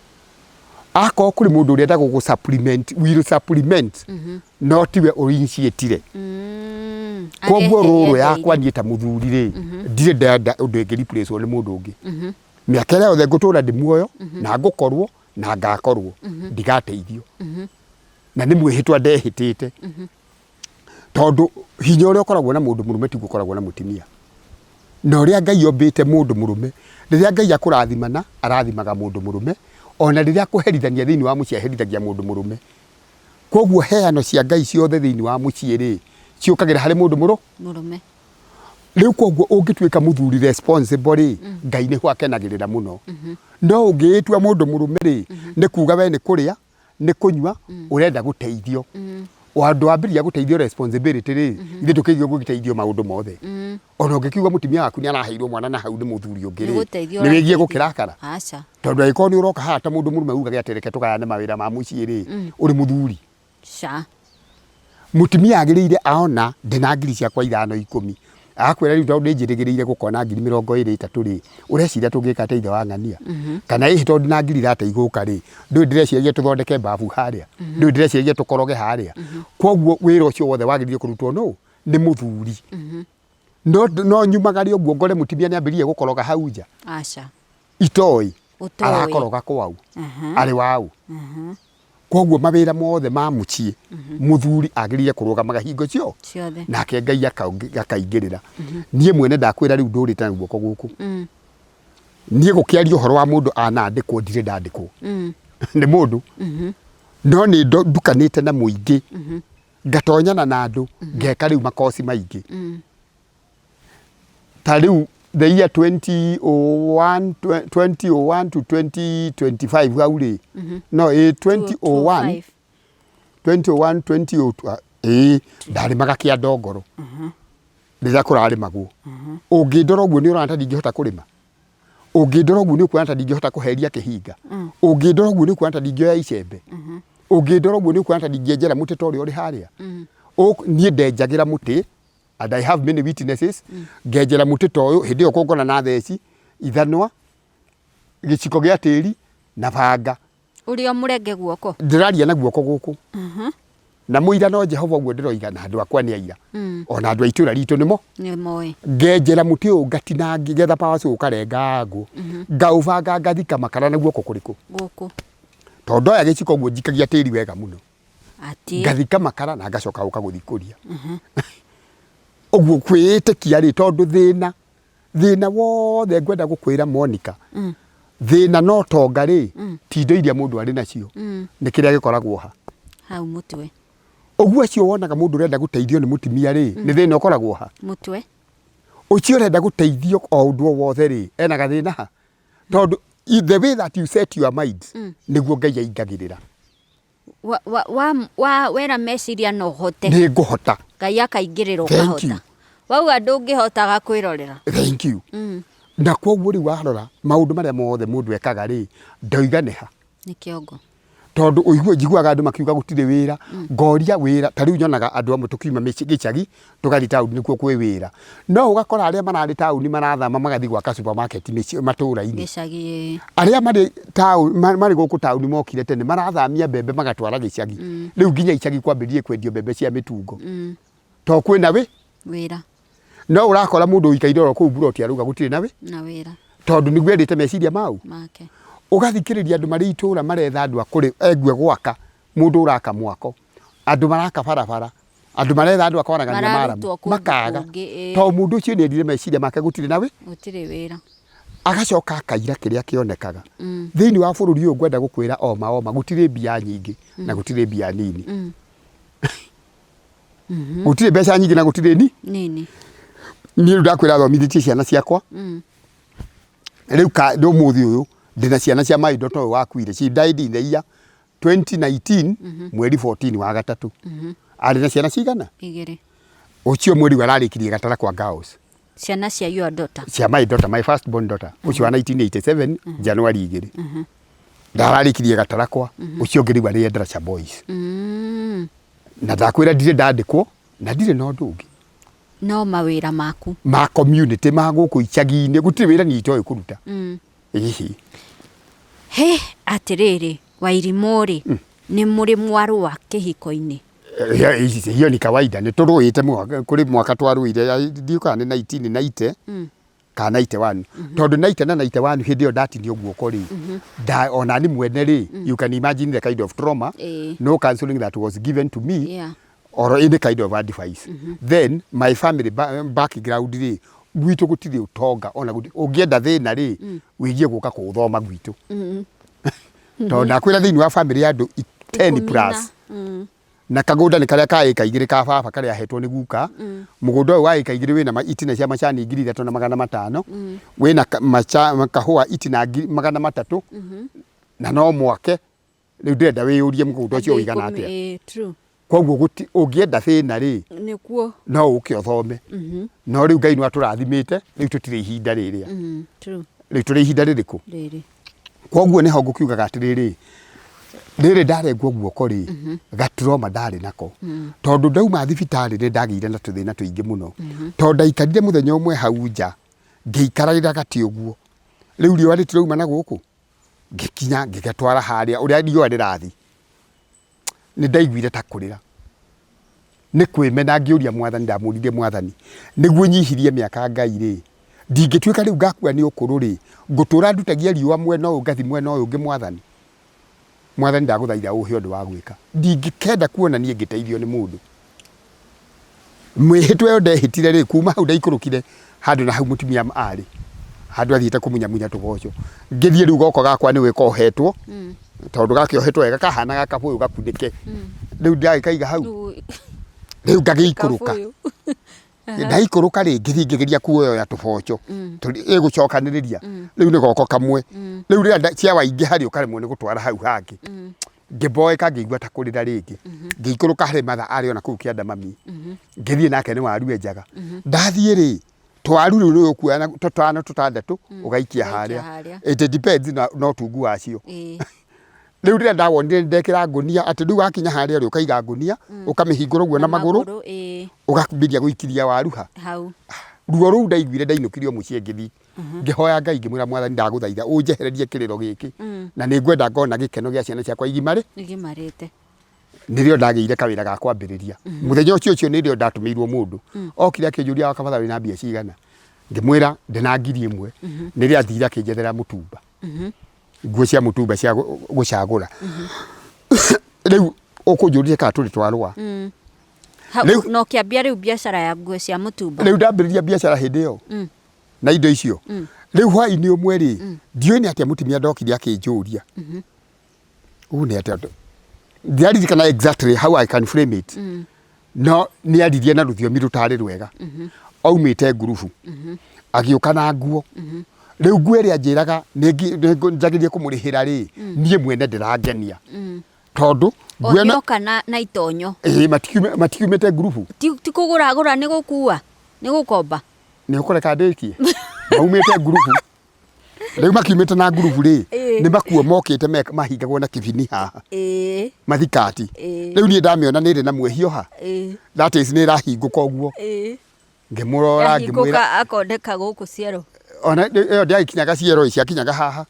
Akorwo kũrĩ mũndũ ũrenda gũgũ supplement, will supplement, no tiwe ũinitiatire. Koguo rũrũ yakwa niĩ ta mũthuri rĩ, ndirĩ ndenda ũndũ ĩngĩ replace nĩ mũndũ ũngĩ. Mĩaka ĩrĩa yothe ngũtũra ndĩ muoyo na ngũkorwo na ngakorwo, ndigateithio, na nĩ mwĩhĩtwa ndehĩtĩte, tondũ hinya ũrĩa ũkoragwo na mũndũ mũrũme tiguo ũkoragwo na mũtumia. Na ũrĩa Ngai ombĩte mũndũ mũrũme, rĩrĩa Ngai akũrathimana, arathimaga mũndũ mũrũme, ona rĩrĩa akũherithania thĩinĩ wa mũciĩ, aherithagia mũndũ mũrũme. Koguo heano cia Ngai ciothe thĩinĩ wa mũciĩ rĩ, ciũkagĩra harĩ mũndũ mũrũme. Rĩu koguo ũngĩtuĩka mũthuri responsible rĩ, Ngai nĩho akenagĩrĩra mũno. No ũngĩĩtua mũndũ mũrũme rĩ, nĩ kuga we nĩ kũrĩa, nĩ kũnyua, ũrenda gũteithio. Andũ wambĩrĩria gũteithio responsibility rĩ, ithuĩ tũkĩigua gũgĩteithio maũndũ mothe. Ona ũngĩkiuga mũtumia waku nĩ araheirwo mwana na hau nĩ mũthuri ũngĩ rĩ, Nĩ gũteithio nĩ wĩgiĩ ũrateithio. Gũkĩrakara. Aca. Tondũ angĩkorwo nĩ ũroka haha ta mũndũ mũrũme ugage atĩ reke tũgayane mawĩra ma mũciĩ rĩ, ũrĩ mũthuri. Ca. Mũtumia agĩrĩire aona ndĩna ngiri ciakwa 5, 10, agakwĩra, "Rĩu tondũ nĩnjĩrĩgĩrĩire gũkona ngiri 23 3 rĩ, ũreciria tũngĩka atĩa ithe wa ng'ania?" Kana, "Ĩhĩ, tondũ ndĩna ngiri 30 igũka rĩ, ndũĩ ndĩreciragia tũthondeke mbabu harĩa, ndũĩ ndĩreciragia tũkoroge harĩa." Koguo wĩra ũcio wothe wagĩrĩire kũrutwo nũ? Nĩ mũthuri. No nyumagare ũguo ngore mũtumia nĩambĩrĩria gũkoroga hau nja. Aca. Itoĩ. Ũtoĩ. Arakoroga kwau arĩ waũ? Koguo mawĩra mothe ma mũciĩ, mũthuri agĩrĩire kũrũgamaga hingo cio ciothe. Nake Ngai akaingĩrĩra. Niĩ mwene ndakwĩra, rĩu ndũrĩte na guoko gũkũ. Niĩ gũkĩaria ũhoro wa mũndũ anandĩkwo, ndirĩ ndandĩkwo nĩ mũndũ, no nĩ ndukanĩte na mũingĩ, ngatonyana na andũ, ngeka rĩu makoci maingĩ. Ta rĩu the year 2001, 2001 to 2025 hau rĩ, no ĩ 2001, 2001, 2002, ĩĩ, ndarĩmaga kĩa ndongoro rĩrĩa kũrarĩmagwo. Ũngĩndora ũguo nĩ ũrona ta ndingĩhota kũrĩma. Ũngĩndora ũguo nĩ ũkuona ta ndingĩhota kũheria kĩhinga. Ũngĩndora ũguo nĩ ũkuona ta ndingĩoya icembe. Ũngĩndora ũguo nĩ ũkuona ta ndingĩenjera mũtĩ ta ũrĩa ũrĩ harĩa. Niĩ ndenjagĩra mũtĩ and I have many witnesses. Ngenjera mũtĩ ta ũyũ hĩndĩ ĩyo kũngona na theci, ithanwa, gĩciko gĩa tĩri na banga. Ũrĩ o mũrenge guoko? Ndĩraria na guoko gũkũ. Na mũira no Jehova ũguo ndĩroiga na andũ akwa nĩ aira. Ona andũ a itũra ritũ nĩmo. Nĩ moĩ. Ngenjera mũtĩ ũyũ ngatinangia ngetha power saw ũkarenga ngũ. Ngaũbanga ngathika makara na guoko kũrĩkũ? Gũkũ. Tondũ ndoya gĩciko ũguo njikagia tĩri wega mũno. Atĩ. Ngathika makara na ngacoka gũka gũthikũria. Ũguo kwĩĩtĩkia rĩ tondũ thĩna Thĩna wothe ngwenda gũkwĩra Monica, thĩna na ũtonga rĩ, ti indo iria mũndũ arĩ nacio, nĩ kĩrĩa gĩkoragwo ha? Hau mũtwe. Ũguo acio wonaga mũndũ ũrenda gũteithio nĩ mũtumia rĩ, nĩ thĩna ũkoragwo ha? Mũtwe. Ũcio ũrenda gũteithio o ũndũ o wothe rĩ, ena gathĩna ha? Tondũ the way that you set your mind, nĩguo Ngai aingagĩrĩra. Wa, wa, wa, wa, wera meciria no hote. Nĩ ngũhota. Ngai akaingĩrĩra Thank you. ũkahota. Wauga ndũngĩhota agakwĩrorera. Thank you. Na kwoguo rĩu warora maũndũ marĩa mothe mũndũ ekaga rĩ, ndoiga nĩ ha? Nĩ kĩongo. Tondũ ũigue njiguaga andũ makiuga gũtirĩ wĩra, ngoria wĩra, ta rĩu nyonaga andũ amwe tũkiuma gĩcagi tũgathiĩ taũni nĩkuo kwĩ wĩra. No ũgakora arĩa mararĩ taũni marathama magathiĩ gwaka supermarket mĩciĩ matũra-inĩ. Gĩcagi ĩĩ. Arĩa marĩ taũni marĩ gũkũ taũni mokire tene marathamia mbembe magatwara gĩcagi. Rĩu nginya icagi kwambĩrĩirie kwendio mbembe cia mĩtungo. Tondũ kwĩna wĩ? Wĩra. No ũrakora mũndũ ũikaire oro kũu mburoti arauga gũtirĩ na wĩ? Na wĩra. Tondũ nĩguo endete meciria mau. Make. Ũgathikĩrĩria andũ marĩ itũra maretha andũ a kũrĩ engue gwaka, mũndũ ũraka mwako, andũ maraka barabara, andũ maretha andũ a kwaragania maramu, Mararutwo kũndũ makaga. kũngĩ, ĩĩ. Tondũ mũndũ ũcio nĩ endire meciria make gũtirĩ na wĩ? Gũtirĩ wĩra. Agacoka akaira kĩrĩa kĩonekaga. Thĩinĩ wa bũrũri ũyũ ngwenda gũkwĩra oma oma gũtirĩ mbia nyingĩ na gũtirĩ mbia nini. Gũtirĩ mbeca nyingĩ na gũtirĩ ni Nini. Niĩ rĩu ndakwĩra thomithĩtie ciana ciakwa. Rĩu ka ũmũthĩ ũyũ ndĩna ciana cia my daughter ũyũ wakuire. She died in the year 2019 mweri 14 wa gatatũ. Arĩ na ciana cigana? Igĩrĩ. Ũcio mweri ũyũ ararĩkirie Gatara kwa girls. Ciana cia your daughter. Cia my daughter, my first born daughter. Ũcio wa 1987 January 2. Ndararĩkirie Gatara kwa. Ũcio ũngĩ rĩu arĩ Endarasha Boys. Na ndakwĩra ndirĩ ndandĩkwo na ndirĩ na ũndũ ũngĩ. No mawĩra maku. Ma community ma gũkũ icagi-inĩ gũtirĩ wĩra niĩ itoĩ kũruta. Ĩhĩ. Hĩ atĩrĩrĩ Wairimũ rĩ, nĩ mũrĩ mwarũa kĩhiko-inĩ? Hiyo ni kawaida nĩ tũrũĩte kũrĩ mwaka twarũire ndiũĩ kana nĩ 1990 kana 91 tondũ 90 na 91 hĩndĩ ĩyo ndatinio guoko rĩ nda ona ni mwene rĩ you can imagine the kind of trauma no counseling that was given to me or any kind of advice. Then my family background rĩ, gwitũ gũtirĩ ũtonga ona gũtirĩ, ũngĩenda thĩna rĩ, wĩgie gũka kũũthoma gwitũ. Tondũ ndakwĩra thĩinĩ wa family ya andũ 10 Ikũmi na- plus na kagũnda nĩ karĩa ka ĩka igĩrĩ ka baba karĩa ahetwo nĩ guka. Mũgũnda ũyũ wa ĩka igĩrĩ wĩna itina cia macani 3500, wĩna kahũa itina 300, na no mwake. Rĩu ndĩrenda wĩyũrie mũgũnda ũcio Andũ ũigana ikũmi, atĩa. ĩĩ, true. Koguo gũti ũngĩenda thĩna rĩ, Nĩkuo. no ũke ũthome. No rĩu Ngai nĩ atũrathimĩte, rĩu tũtirĩ ihinda rĩrĩa. True. Rĩu tũrĩ ihinda rĩrĩkũ? Rĩrĩ. Koguo nĩho ngũkiugaga atĩrĩrĩ, rĩrĩ ndarengwo guoko rĩ, gatrauma ndarĩ nako. Tondũ ndauma thibitarĩ nĩ ndagĩire na tũthĩna tũingĩ mũno. Tondũ ndaikarire mũthenya ũmwe hau nja, ngĩikarĩra gatĩ ũguo. Rĩu riũa rĩtirauma na gũkũ? Ngĩkinya ngĩgatwara harĩa ũrĩa riũa rĩrathi, nĩ ndaiguire ta kũrĩra. Nĩ kwĩmena ngĩũria Mwathani, ndamũririe Mwathani, nĩguo nyihirie mĩaka Ngai rĩ, ndingĩtuĩka rĩu ngakua nĩ ũkũrũ rĩ, ngũtũra ndutagia riũa mwena ũyũ ngathi mwena ũyũ ũngĩ Mwathani? Mwathani ndagũthaitha ũhe ũndũ wa gwĩka. Ndingĩkenda kuona niĩ ngĩteithio nĩ mũndũ. Mĩhĩtwa ĩyo ndehĩtire rĩ, kuma hau ndaikũrũkire handũ na hau mũtumia arĩ, handũ athiĩte kũmunyamunya tũboco. Ngĩthiĩ rĩu goko gakwa nĩũĩ kohetwo, tondũ gakĩohetwo wega kahanaga kabũyũ gakunĩke. Rĩu ndagĩkaiga hau, rĩu ngagĩikũrũka. Ndaikũrũka rĩ, ngĩthiĩ ngĩgeria kuoya tũboco, ĩgũcokanĩrĩria, rĩu nĩ goko kamwe. Rĩu rĩrĩa ciawa ingĩha rĩ, ũkaremwo nĩ gũtwara hau hangĩ. Ngĩmboeka ngĩigua ta kũrĩra rĩngĩ. Ngĩikũrũka harĩ matha arĩ ona kũu kĩanda mami. Ngĩthiĩ nake nĩ waru enjaga. Ndathiĩ rĩ, Twaru rĩu nĩ ũkuoya na tũtano tũtandatũ ũgaikia Ũgaikia harĩa. harĩa. It depends na ũtungu wacio. Rĩu rĩrĩa ndawonire nĩ ndekĩra ngũnia atĩ rĩu wakinya harĩa rĩ ũkaiga ngũnia ũkamĩhingũra ũguo na magũrũ ũgakĩambĩrĩria gũikiria waru ha. Hau. Ruo rũu ndaiguire ndainũkirio mũciĩ ngĩthiĩ ngĩhoya Ngai ngĩmwĩra Mwathani ndagũthaitha ũnjehererie kĩrĩro gĩkĩ na nĩ ngwenda ngona gĩkeno gĩa ciana ciakwa igimarĩ. Igimarĩte. Nĩrĩo ndagĩire kawĩra ga kwambĩrĩria. Mũthenya ũcio ũcio nĩrĩo ndatũmĩirwo mũndũ. Okire akĩnjũria wakabatha wĩna mbia cigana. Ngĩmwĩra ndĩna 1000. Nĩrĩo athire akĩnjethera mũtumba. Nguo cia mũtumba cia gũcagũra. Rĩu ũkũnjũrire kana tũrĩ twarũa. Hau na ũkĩambia rĩu biacara ya nguo cia mũtumba. Rĩu ndambĩrĩria biacara hĩndĩ ĩyo na indo icio. Rĩu hwaĩ-inĩ ũmwe rĩ, ndiũĩ nĩ atĩa mũtumia ndokire akĩnjũria. Ũguo nĩ atĩa? Ndiaririkana exactly how I can frame it. No nĩ aririe na rũthiomi rũtarĩ rwega. Aumĩte ngurubu. Agĩũka na nguo. Rĩu nguo ĩrĩa anjĩraga nĩ njagĩrĩire kũmũrĩhĩra rĩ, niĩ mwene ndĩrangenia. Tondũ nguo ĩno Oka na itonyo. Ĩĩ matikiumĩte ngurubu. Ti kũgũra agũra nĩ gũkua, nĩ gũkomba. Nĩ ũkũreka ndĩkie? Maumĩte ngurubu. Rĩu makiumĩte na ngurubu rĩ, nĩ makuo mokĩte mahingagwo na kĩbini haha. Mathikati. Rĩu niĩ ndamĩona nĩ ĩrĩ na mwĩhio ha. That is nĩ ĩrahingũka ũguo. Ngĩmũrora ngĩmwĩra. Yahingũka akoneka gũkũ ciero. Ona ĩyo ndĩagĩkinyaga ciero ĩ, ciakinyaga haha.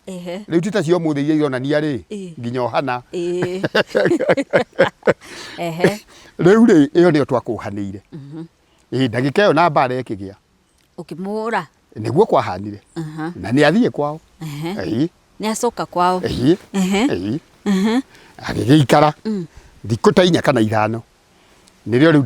Rĩu ti ta cia ũmũthĩ iria ironania rĩ, nginya ũhana. Rĩu rĩ, ĩyo nĩyo twakũhanĩire. Ĩĩ ndagĩka ĩyo na mbara ĩkĩgĩa. Ũkĩmũhũra? Nĩguo kwahanire. Na nĩ athiĩ kwao. Ĩĩ. Nĩ acoka kwao. Ĩĩ. Ĩĩ. Agĩgĩikara thikũ ta inya kana ithano. Nĩrĩo rĩu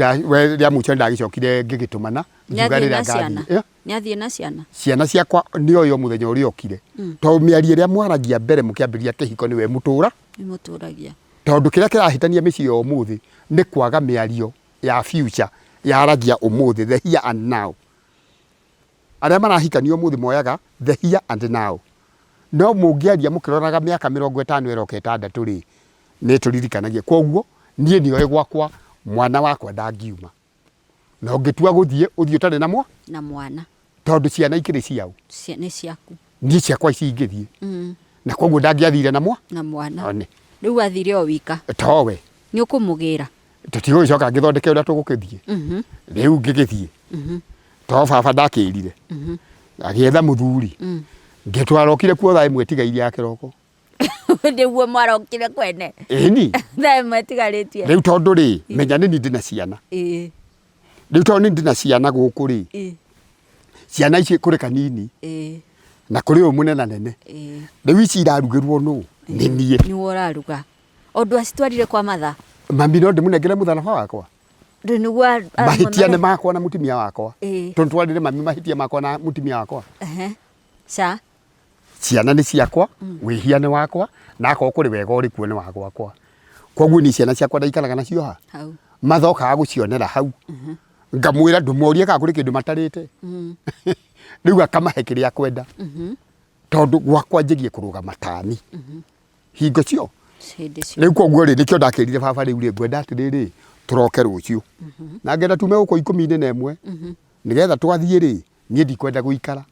rĩa mũico nĩndagĩcokire ngĩgĩtũmana ngiuga rĩrĩa ngathiĩ. Nĩ athiĩ na ciana? Ciana ciakwa nĩ oĩ o mũthenya ũrĩa okire. Tondũ mĩario ĩrĩa mwaragia mbere mũkĩambĩrĩria kĩhiko nĩwe ĩmũtũra. Ĩmũtũragia. Tondũ kĩrĩa kĩrahĩtania mĩciĩ ya ũmũthĩ nĩ kwaga mĩario ya future yaragia ũmũthĩ, the here and now. Arĩa marahikania ũmũthĩ moyaga the here and now. No mũngĩaria mũkĩroraga mĩaka 50 ĩroka ĩtandatũ rĩ, nĩ ĩtũririkanagia. Kwoguo niĩ nĩoĩ gwakwa mwana wakwa ndangiuma. Na ũngĩtua gũthiĩ, ũthiĩ ũtarĩ na mwa? Na mwana. Tondũ ciana ikĩrĩ ciaũ? Nĩ ciaku. Niĩ ciakwa ici ingĩthiĩ. Na kwoguo ndangĩathire na mwa? Na mwana. One. Rĩu athire o wika. Towe. Nĩ ũkũmũgĩra? Tũtigũgĩcoka ngĩthondeke ũrĩa tũgũkĩthiĩ. Rĩu ngĩgĩthiĩ. To baba ndakĩrire. Agĩetha mũthuri. Ngĩtwarokire kuo thaa ĩmwe ĩtigaire ya kĩroko. Nĩguo mwarokire kwene. Ĩni. Thaa ĩmwe ĩtigarĩtie. Rĩu tondũ rĩ, menya nĩ niĩ ndĩna ciana. Rĩu tondũ nĩ ndĩna ciana gũkũ rĩ, ciana ici kũrĩ kanini na kũrĩ ũyũ mũnenanene. Rĩu ici irarugĩrwo nũ? Nĩ niĩ. Nĩwe ũraruga. O ndwacitwarire kwa matha? Mami no ndĩmũnengere mũtharaba wakwa? Rĩu nĩguo Mahĩtia nĩ makwa na mũtumia wakwa. Tondũ twarĩre mami mahĩtia makwa na mũtumia wakwa. Ca. Ciana nĩ ciakwa, wĩhia nĩ wakwa, na akorwo kũrĩ wega ũrĩ kuo nĩ wa gwakwa. Koguo niĩ ciana ciakwa ndaikaraga nacio ha? Hau. Mathokaga gũcionera hau. Ngamwĩra ndũmorie kana kũrĩ kĩndũ matarĩte. Rĩu akamahe kĩrĩa akwenda. Tondũ gwakwa njĩgiĩ kũrũgama tani. Hingo cio. Hĩndĩ cio. Rĩu koguo rĩ nĩkĩo ndakĩrire baba rĩu rĩ ngwenda atĩrĩrĩ tũroke rũciũ. Na ngenda tume gũkũ 11 nĩgetha twathiĩ rĩ niĩ ndikwenda gũikara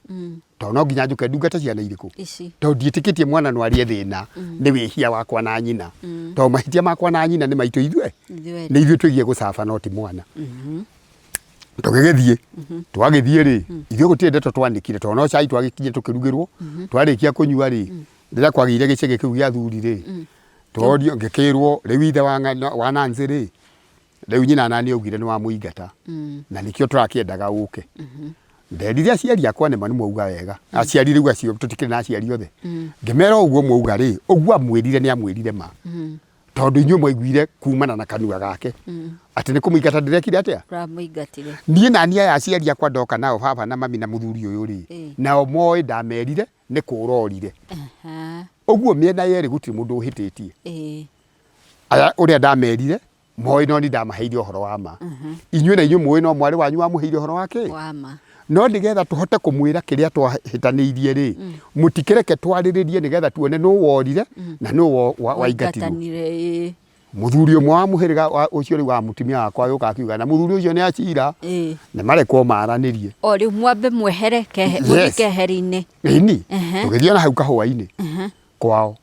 tondũ no nginya njũke ndungate ciana irĩkũ Ici. tondũ ndiĩtĩkĩtie mwana no arĩe thĩna nĩ wĩhia wakwa na nyina tondũ mahĩtia makwa na nyina nĩ maitũ ithuĩ Ithuerĩ. nĩ ithuĩ tũigie gũcaba no ti mwana tũgĩgĩthiĩ twagĩthiĩ rĩ ithuĩ gũtirĩ ndeto twanĩkire tondũ no cai twagĩkinyire tũkĩrugĩrwo twarĩkia kũnyua rĩ rĩrĩa kwagĩire gĩcegĩ kĩu gĩa athuri rĩ tworio ngĩkĩrwo rĩu ithe wa Nancy rĩ rĩu nyina nani augire nĩ wamũingata na nĩkĩo tũrakĩendaga ũke nderire aciari akwa nĩma nĩ mwauga wega aciari rĩu acio tũtikĩrĩ na aciari othe ngĩmera ũguo mwauga rĩ ũguo amwĩrire nĩ amwĩrire ma tondũ inyuĩ mwaiguire kumana na kanua gake atĩ nĩ kũmũingata ndĩrekire atĩa Ũramũingatire. niĩ na niĩ aya aciari akwa ndoka nao baba na mami na mũthuri ũyũ rĩ nao moĩ ndamerire nĩ kũra orire ũguo mĩena yerĩ gũtirĩ mũndũ ũhĩtĩtie aya ũrĩa ndamerire moĩ no ni ndamaheire ũhoro wa ma inyuĩ na inyuĩ mũĩ no mwarĩ wanyu wamũheire ũhoro wa kĩ Wa ma. no nĩgetha tũhote kũmwĩra kĩrĩa twahĩtanĩirie rĩ mũtikĩreke twarĩrĩrie nĩgetha tuone nũ worire na nũ waingatirwo Waingatanire, ĩĩ. Mũthuri ũmwe wa mũhĩrĩga wa- ũcio rĩu wa mũtumia wakwa agĩũka akiuga na mũthuri ũcio nĩ acira nĩ marekwo maranĩrie. O rĩu mwambe mwehere kehe mũthiĩ keheri-inĩ. Ĩni tũgĩthiĩ na hau kahũa-inĩ kwao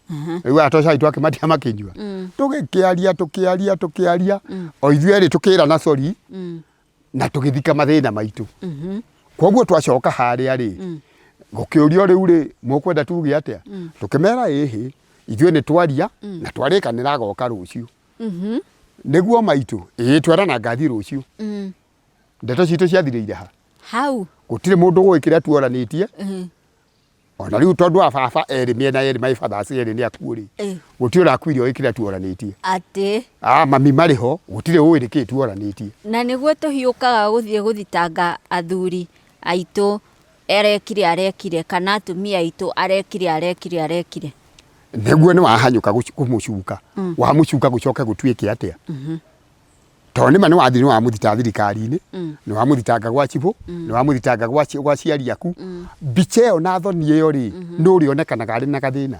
rĩu aya tocai twakĩmatia makĩnyua tũgĩkĩaria tũkĩaria tũkĩaria o ithuĩ erĩ tũkĩrana sorry na tũgĩthika mathĩna maitũ. Koguo twacoka harĩa rĩ, gũkĩũrio rĩu rĩ, mũkwenda tuge atĩa? Tũkĩmera ĩhĩ, ithuĩ nĩ twaria na twarĩkanĩra agoka rũciũ. Nĩguo maitũ, ĩĩ twerana ngathiĩ rũciũ. Ndeto citũ ciathirĩire ha? Hau. Gũtirĩ mũndũ ũĩ kĩrĩa tuoranĩtie. Ona rĩu tondũ wa baba erĩ mĩena yerĩ my fathers erĩ nĩ akuũ rĩ, gũtirĩ ũrakuire ũĩ kĩrĩa tuoranĩtie. Atĩ. Ah, mami marĩ ho, gũtirĩ ũĩ nĩkĩĩ tuoranĩtie. Na nĩguo tũhiũkaga gũthiĩ gũthitanga athuri aitũ arekire arekire kana atumia aitũ arekire arekire arekire. Nĩguo nĩ wahanyũka kũmũcuka, wamũcuka gũcoke gũtuĩke atĩa? Tondũ nĩma nĩ wathiĩ nĩ wamũthita thirikari-inĩ, nĩ wamũthitanga gwa cibũ, nĩ wamũthitanga gwa gwa aciari aku, mbica ĩyo na thoni ĩyo rĩ, nũ ũrĩonekanaga arĩ na gathĩna?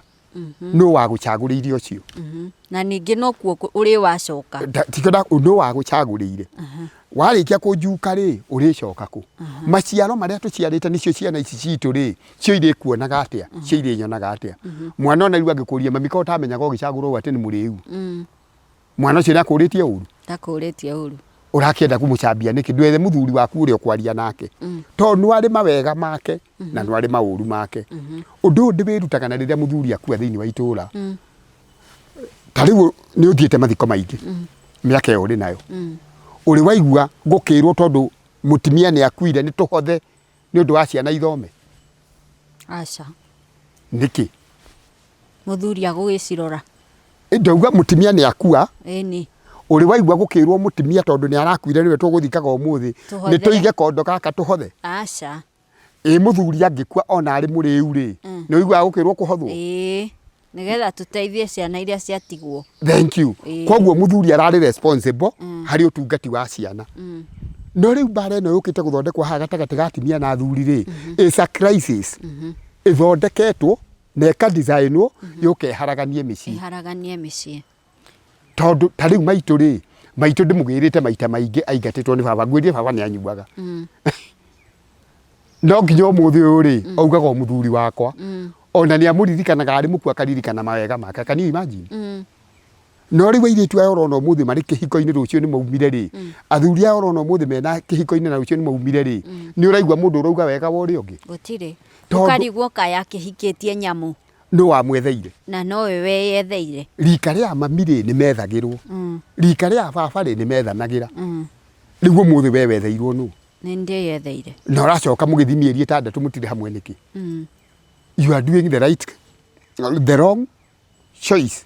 Nũ wagũcagũrĩire ũcio? Na ningĩ nokuo ũrĩ wacoka. Tikĩo nũ wagũcagũrĩire? Warĩkia kũnjuka rĩ, ũrĩcoka kũ? Maciaro marĩa tũciarĩte nĩcio ciana ici citũ rĩ, cio irĩkuonaga atĩa? Cio irĩnyonaga atĩa? Mwana ona rĩu angĩkũria mami ko ũtamenyaga ũgĩcagũrwo ũũ atĩ nĩ mũrĩu? Mwana ũcio nĩakũrĩtie ũru? Ndakũrĩtie ũru. Ũrakĩenda kũmũcambia nĩkĩ? Ndwethe mũthuri waku ũrĩa ũkwaria nake. Tondũ nĩ arĩ mawega make na nĩ arĩ maũru make. Ũndũ ũyũ ndĩwĩrutaga na rĩrĩa mũthuri akua thĩinĩ wa itũra. Ta rĩu nĩ ũthiĩte mathiko maingĩ mĩaka ĩyo ũrĩ nayo. Ũrĩ waigua gũkĩrwo tondũ mũtumia nĩ akuire nĩ tũhothe nĩ ũndũ wa ciana ithome? Aca. Nĩkĩ? Mũthuri agũgĩcirora. Ndauga mũtumia nĩ akua. Ĩni. Ũrĩ waigua gũkĩrwo mũtumia tondũ nĩ arakuire nĩwe tũgũthikaga ũmũthĩ nĩ tũige kondo gaka tũhothe? Aca. Ĩ mũthuri angĩkua ona arĩ mũrĩu rĩ, nĩ ũiguaga gũkĩrwo kũhothwo? Ĩĩ, nĩgetha tũteithie ciana iria ciatigwo. Thank you. Koguo mũthuri ararĩ responsible harĩ ũtungati wa ciana. No rĩu mbara ĩno yũkĩte gũthondekwo haha gatagatĩ ga atumia na athuri rĩ, is a crisis ĩthondeketwo na ĩka designwo yũke ĩharaganie mĩciĩ. Ĩharaganie mĩciĩ. Tondũ ta rĩu maitũ rĩ, maitũ ndĩmũgĩrĩte maita maingĩ aingatĩtwo nĩ baba, ngwĩrire baba nĩ anyuaga. No nginya ũmũthĩ ũyũ rĩ, augaga o mũthuri wakwa. Ona nĩ amũririkanaga arĩ mũkuũ akaririkana mawega make. Can you imagine? No rĩu airĩtu aya ũrona ũmũthĩ marĩ kĩhiko-inĩ rũciũ nĩ maumire rĩ, athuri aya ũrona ũmũthĩ mena kĩhiko-inĩ na rũciũ nĩ maumire rĩ, nĩ ũraigua mũndũ ũrauga wega wa ũrĩa ũngĩ? Gũtirĩ. Tondũ- Ũkarigwo kaĩ akĩhikĩtie nyamũ. Nũ wamwetheire? Na nowe weyetheire. Rika rĩa mami rĩ nĩ methagĩrwo. Rika rĩa baba rĩ nĩ methanagĩra. Rĩu ũmũthĩ we wetheirwo nũ? Nĩ ndĩyetheire. Na ũracoka mũgĩthiĩ mĩeri ĩtandatũ mũtirĩ hamwe nĩkĩ? You are doing the right, the wrong choice.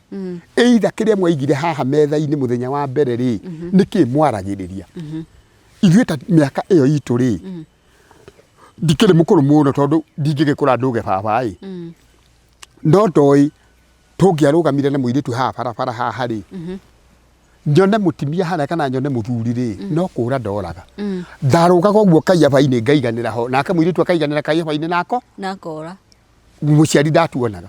Either kĩrĩa mwaigire haha metha-inĩ mũthenya wa mbere rĩ, nĩkĩ mwaragĩrĩria? Ithuĩ ta mĩaka ĩyo itũ rĩ, ndikĩrĩ mũkũrũ mũno tondũ ndingĩgĩkũra ndũge baba ĩ. No ndoĩ tũngĩarũgamire na mũirĩtu haha barabara haha rĩ, nyone mũtimia harĩa kana nyone mũthuri rĩ, no kũra ndoraga. Ndarũgaga ũguo kaiaba-inĩ ngaiganĩra ho, nake mũirĩtu akaiganĩra kaiaba-inĩ nako Na ngora. Mũciari ndatuonaga.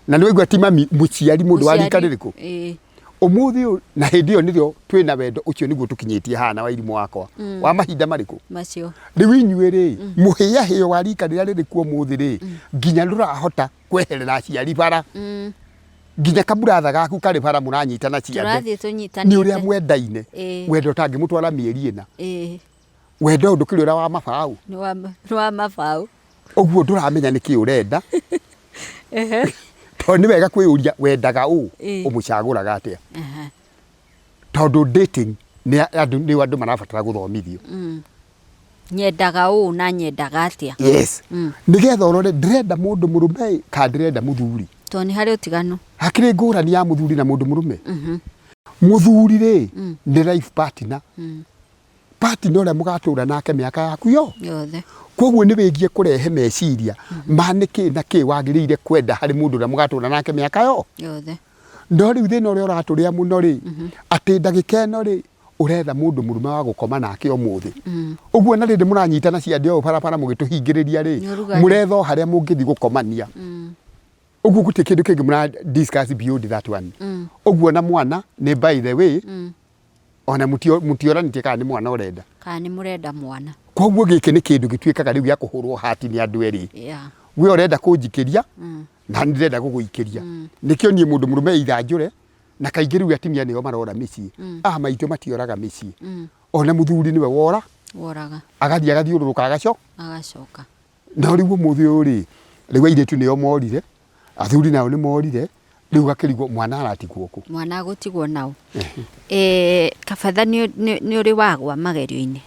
Na nĩ waigua ti mami, mũciari mũndũ wa rika Mũciari, rĩrĩkũ? Ĩĩ. Ũmũthĩ ũyũ na hĩndĩ ĩyo nĩrĩo twĩna wendo ũcio nĩguo tũkinyĩtie haha na wairimũ wakwa. Wa mahinda marĩkũ? Macio. Rĩu inyuĩ rĩ, mũhĩahĩo wa rika rĩrĩa rĩrĩ kuo ũmũthĩ rĩ, nginya ndũrahota kweherera aciari bara. Nginya kaburatha gaku karĩ bara mũranyitana ciande. Tũrathiĩ tũnyitanĩte. Nĩ ũrĩa mwendaine. Ĩĩ. Wendo ũtangĩmũtwara mĩeri ĩna. Ĩĩ. Wendo ũyũ ndũkĩrĩ ũrĩa wa mabaũ. Nĩ wa mabaũ. Ũguo ndũramenya nĩkĩ ũrenda. Tondũ nĩ wega kwĩyũria wendaga ũ, ũmũcagũraga atĩa. Tondũ dating nĩ andũ nĩ andũ marabatara gũthomithio. Nyendaga ũũ na nyendaga atĩa. Yes. Nĩgetha ũrore ndĩrenda mũndũ mũrũme ĩ, kana ndĩrenda mũthuri. Tondũ nĩ harĩ ũtiganu. Hakĩrĩ ngũrani ya mũthuri na mũndũ mũrũme. Mũthuri rĩ, nĩ life partner. Partner ũrĩa mũgatũra nake mĩaka yaku yo yothe. Koguo nĩ wĩgiĩ kũrehe meciria ma nĩkĩ na kĩ wagĩrĩire kwenda harĩ mũndũ ũrĩa mũgatũra nake mĩaka yo yothe. No rĩu thĩna ũrĩa ũratũrĩa mũno rĩ, atĩ ndagĩka ĩno rĩ, ũretha mũndũ mũrũme wa gũkoma nake ũmũthĩ. Ũguo na rĩrĩ mũranyitana ciande ũũ barabara mũgĩtũhingĩrĩria rĩ, Nĩ ũrugarĩ. mũretha o harĩa mũngĩthiĩ gũkomania. Ũguo gũtirĩ kĩndũ kĩngĩ mũra discuss beyond that one. Ũguo na mwana nĩ by the way, ona mũtioranĩtie kana nĩ mwana ũrenda. Kana nĩ mũrenda mwana. Koguo gĩkĩ nĩ kĩndũ gĩtuĩkaga rĩu gĩa kũhũrwo hati nĩ andũ erĩ. We ũrenda kũnjikĩria na nĩ ndĩrenda gũgũikĩria. Nĩkĩo niĩ mũndũ mũrũme either njũre, na kaingĩ rĩu atumia nĩo marora mĩciĩ. A maitũ matioraga mĩciĩ. Ona mũthuri nĩwe wora. Woraga. Agathiĩ agathiũrũrũka agacoka. Agacoka. No rĩu ũmũthĩ ũyũ rĩ, rĩu airĩtu nĩo morire, athuri nao nĩ morire, rĩu ũgakĩrigwo mwana aratigwo kũ? Mwana agũtigwo naũ. Eh, kabatha nĩ ũrĩ wagwa magerio-inĩ?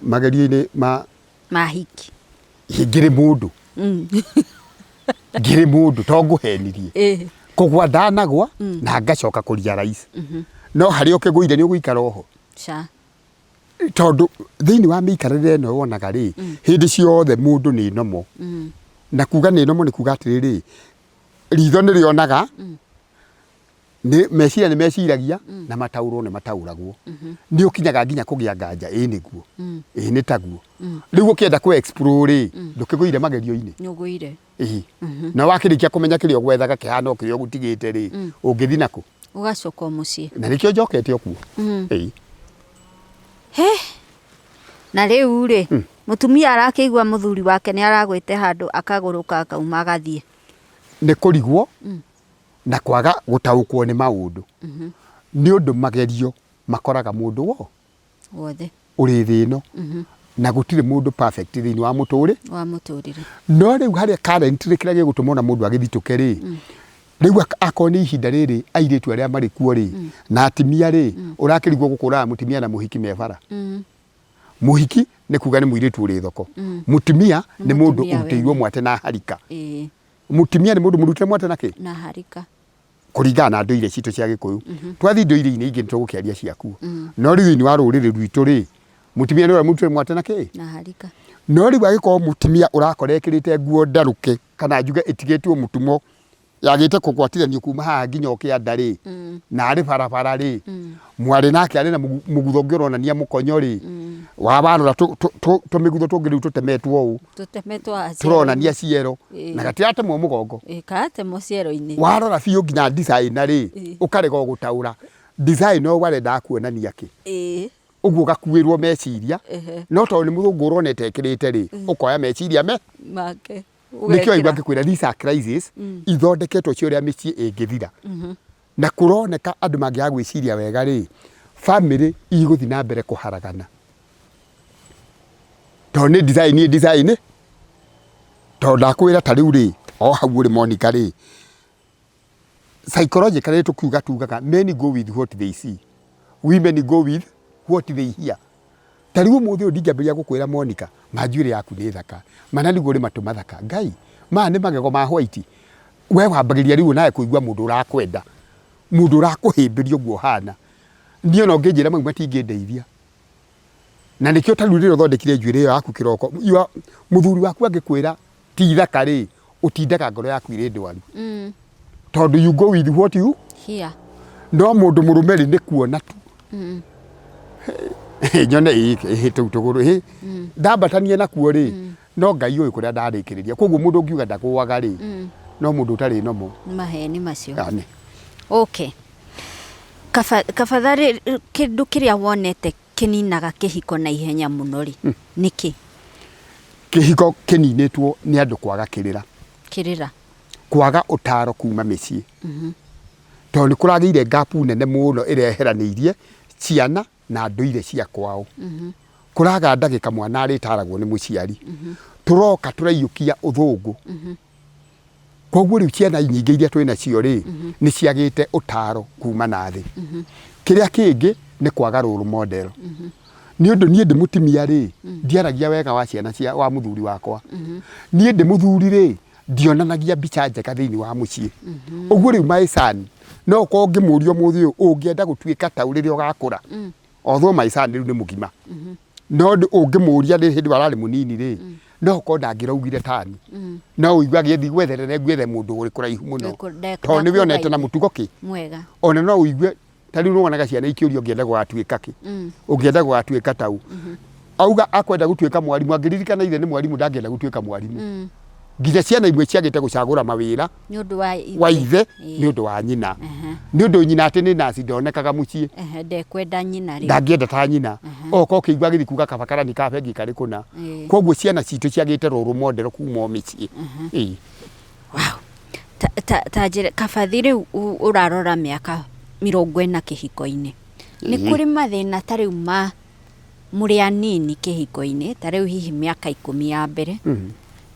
Magerio-inĩ ma? Ma hiki. Ngĩrĩ mũndũ. Ngĩrĩ mũndũ to ngũhenirie. Kũgwa ndanagwa na ngacoka kũ realize. No harĩa ũkĩgũire nĩ ũgũikara oho. Ca. Tondũ thĩinĩ wa mĩikarĩre ĩno wonaga rĩ, hĩndĩ ciothe mũndũ nĩ nomo. Na kuga nĩ nomo nĩ kuga atĩrĩrĩ, ritho nĩ rĩonaga, nĩ meciria nĩ meciragia, na mataũrwo nĩ mataũragwo. Nĩ ũkinyaga nginya kũgĩa nganja, ĩĩ nĩguo, ĩĩ nĩ taguo. Rĩu ũkĩenda kũ explore rĩ, ndũkĩgũire magerio-inĩ? Nĩ ũgũire. Ĩĩ. Na wakĩrĩkia kũmenya kĩrĩa ũgwethaga kĩhana o kĩrĩa ũgũtigĩte rĩ, ũngĩthiĩ nakũ? Ũgacoka o mũciĩ. Na nĩkĩo njokete o kuo. Ĩĩ. He! Na rĩu rĩ, mũtumia arakĩigua mũthuri wake nĩ aragwĩte handũ akagũrũka akauma agathiĩ. Nĩ kũrigwo na kwaga gũtaũkwo nĩ maũndũ. Nĩ ũndũ magerio makoraga mũndũ wo. Wothe. Ũrĩ thĩ ĩno. Na gũtirĩ mũndũ perfect thĩinĩ wa mũtũrĩ. Wa mũtũrĩre. No rĩu harĩa currently kĩrĩa gĩgũtũma ona mũndũ agĩthitũke rĩ, rĩu akorwo nĩ ihinda rĩrĩ airĩtu arĩa marĩ kuo rĩ, na atimia rĩ, ũrakĩrigwo gũkũraga mũtimia na mũhiki me bara. Mũhiki nĩ kuga nĩ mũirĩtu ũrĩ thoko. Mũtimia nĩ mũndũ ũrutĩirwo mwate na harika. Mũtimia nĩ mũndũ mũrute mwate na kĩ? Na harika. Kũringana na ndũire citũ cia Gĩkũyũ. Twathiĩ ndũire-inĩ ingĩ nĩ tũgũkĩaria ciakuo. No rĩu thĩinĩ wa rũrĩrĩ rwitũ rĩ, mũtimia nĩ ũrĩa mũrutĩre mwate na kĩ? Na harika. No rĩu angĩkorwo mũtimia ũrakora ekĩrĩte nguo ndarũke kana njuge ĩtigĩtwo mũtumo yagĩte kũgwatithanio kuma haha nginya o kĩanda rĩ, na arĩ barabara rĩ, mwarĩ nake arĩ na mũgutho ũngĩ ũronania mũkonyo rĩ, wa warora tũmĩgutho tũngĩ rĩu tũtemetwo ũũ, Tũtemetwo haha tũronania ciero na gatiratemwo mũgongo. Ĩĩ, karatemwo ciero-inĩ. Warora biũ nginya designer rĩ, ũkarega gũtaũra designer ũyũ arendaga kuonania kĩ. Ũguo ũgakuĩrwo meciria, no tondũ nĩ mũthũngũ ũronete ekĩrĩte rĩ, ũkoya meciria me make. Nĩkĩo waigua ngĩkwĩra these are crisis ithondeketwo cia ũrĩa mĩciĩ ĩngĩthira. Na kũroneka andũ mangĩaga gwĩciria wega rĩ, family igũthiĩ na mbere kũharagana. Tondũ nĩ design ĩ design, tondũ ndakwĩra ta rĩu rĩ, o hau ũrĩ Monica rĩ, psychologically tũkiuga tugaga men go with what they see, women go with what they hear. Ta rĩu ũmũthĩ ũyũ ndingĩambĩrĩria gũkwĩra Monica, ma njuĩrĩ yaku nĩ thaka, ma na nĩguo ũrĩ matũ mathaka, Ngai, maya nĩ magego ma white. We wambagĩrĩria rĩu nawe kũigua mũndũ ũrakwenda, mũndũ ũrakũhĩmbĩria ũguo ũhana. Niĩ ona ũngĩnjĩra mau matingĩndeithia. Na nĩkĩo ta rĩu rĩrĩa ũthondekire njuĩrĩ ĩyo yaku kĩroko, mũthuri waku angĩkwĩra ti thaka rĩ, ũtindaga ngoro yaku ĩrĩ ndwaru. Tondũ you go with what you hear. No mũndũ mũrũme rĩ nĩ kuona tu. Nyone ĩ tũu tũgũrũ ĩ ndambatania nakuo rĩ, no Ngai ũĩ kũrĩa ndarĩkĩrĩria. Koguo mũndũ ũngiuga ndagũaga rĩ, no mũndũ ũtarĩ nomo. Nĩ maheni macio. Yani. Okay. Kaba kabatha rĩ kĩndũ kĩrĩa wonete kĩninaga kĩhiko na ihenya mũno rĩ, nĩ kĩ? Kĩhiko kĩninĩtwo nĩ andũ kwaga kĩrĩra. Kĩrĩra. Kwaga ũtaro kuma mĩciĩ. Tondũ nĩ kũragĩire gap nene mũno ĩrĩa yeheranĩirie ciana na ndũire cia kwao. Kũraga ndagĩka mwana arĩtaragwo nĩ mũciari. Tũroka tũraiyũkia ũthũngũ. Koguo rĩu ciana nyingĩ iria twĩ nacio rĩ, nĩ ciagĩte ũtaro kuma na thĩ. Kĩrĩa kĩngĩ nĩ kwaga role model. Nĩ ũndũ niĩ ndĩ mũtumia rĩ, ndiaragia wega wa ciana cia wa mũthuri wakwa. Niĩ ndĩ mũthuri rĩ, ndionanagia mbica njega thĩinĩ wa mũciĩ. Ũguo rĩu my son, no ũkorwo ngĩmũria ũmũthĩ ũyũ, ũngĩenda gũtuĩka ta ũ rĩrĩa ũgakũra? Although my son rĩu nĩ mũgima. No ũngĩmũria rĩ hĩndĩ ĩyo ararĩ mũnini rĩ, no ũkorwo ndangĩraugire tani. No ũigue agĩthiĩ gwetherera gwethe mũndũ ũrĩ kũraihu mũno. Tondũ nĩwe onete na mũtugo kĩ? Mwega. Ona no ũigue ta rĩu nĩwonaga ciana ikĩũrio ũngĩenda gũgatuĩka kĩ? Ũngĩenda gũgatuĩka ta ũ? Auga akwenda gũtuĩka mwarimũ, angĩririkana ithe nĩ mwarimũ ndangĩenda gũtuĩka mwarimũ. Nginya ciana imwe ciagĩte gũcagũra mawĩra nĩ ũndũ wa ithe, wa ithe nĩ ũndũ wa nyina, nĩ ũndũ nyina atĩ nĩ naci ndonekaga mũciĩ. Ehe, ndekwenda nyina rĩu. Ndangĩenda ta nyina, oka ũkĩigua agĩthiĩ kuga kaba karani ka bengi karĩ kũna. Koguo ciana citũ ciagĩte role model kuma o mĩciĩ. Ĩĩ. Wow. Ta, ta, ta njĩra kabathi rĩu ũrarora mĩaka 40 kĩhiko-inĩ, nĩ kũrĩ mathĩna ta rĩu ma mũrĩ anini kĩhiko-inĩ, ta rĩu hihi mĩaka 10 ya mbere,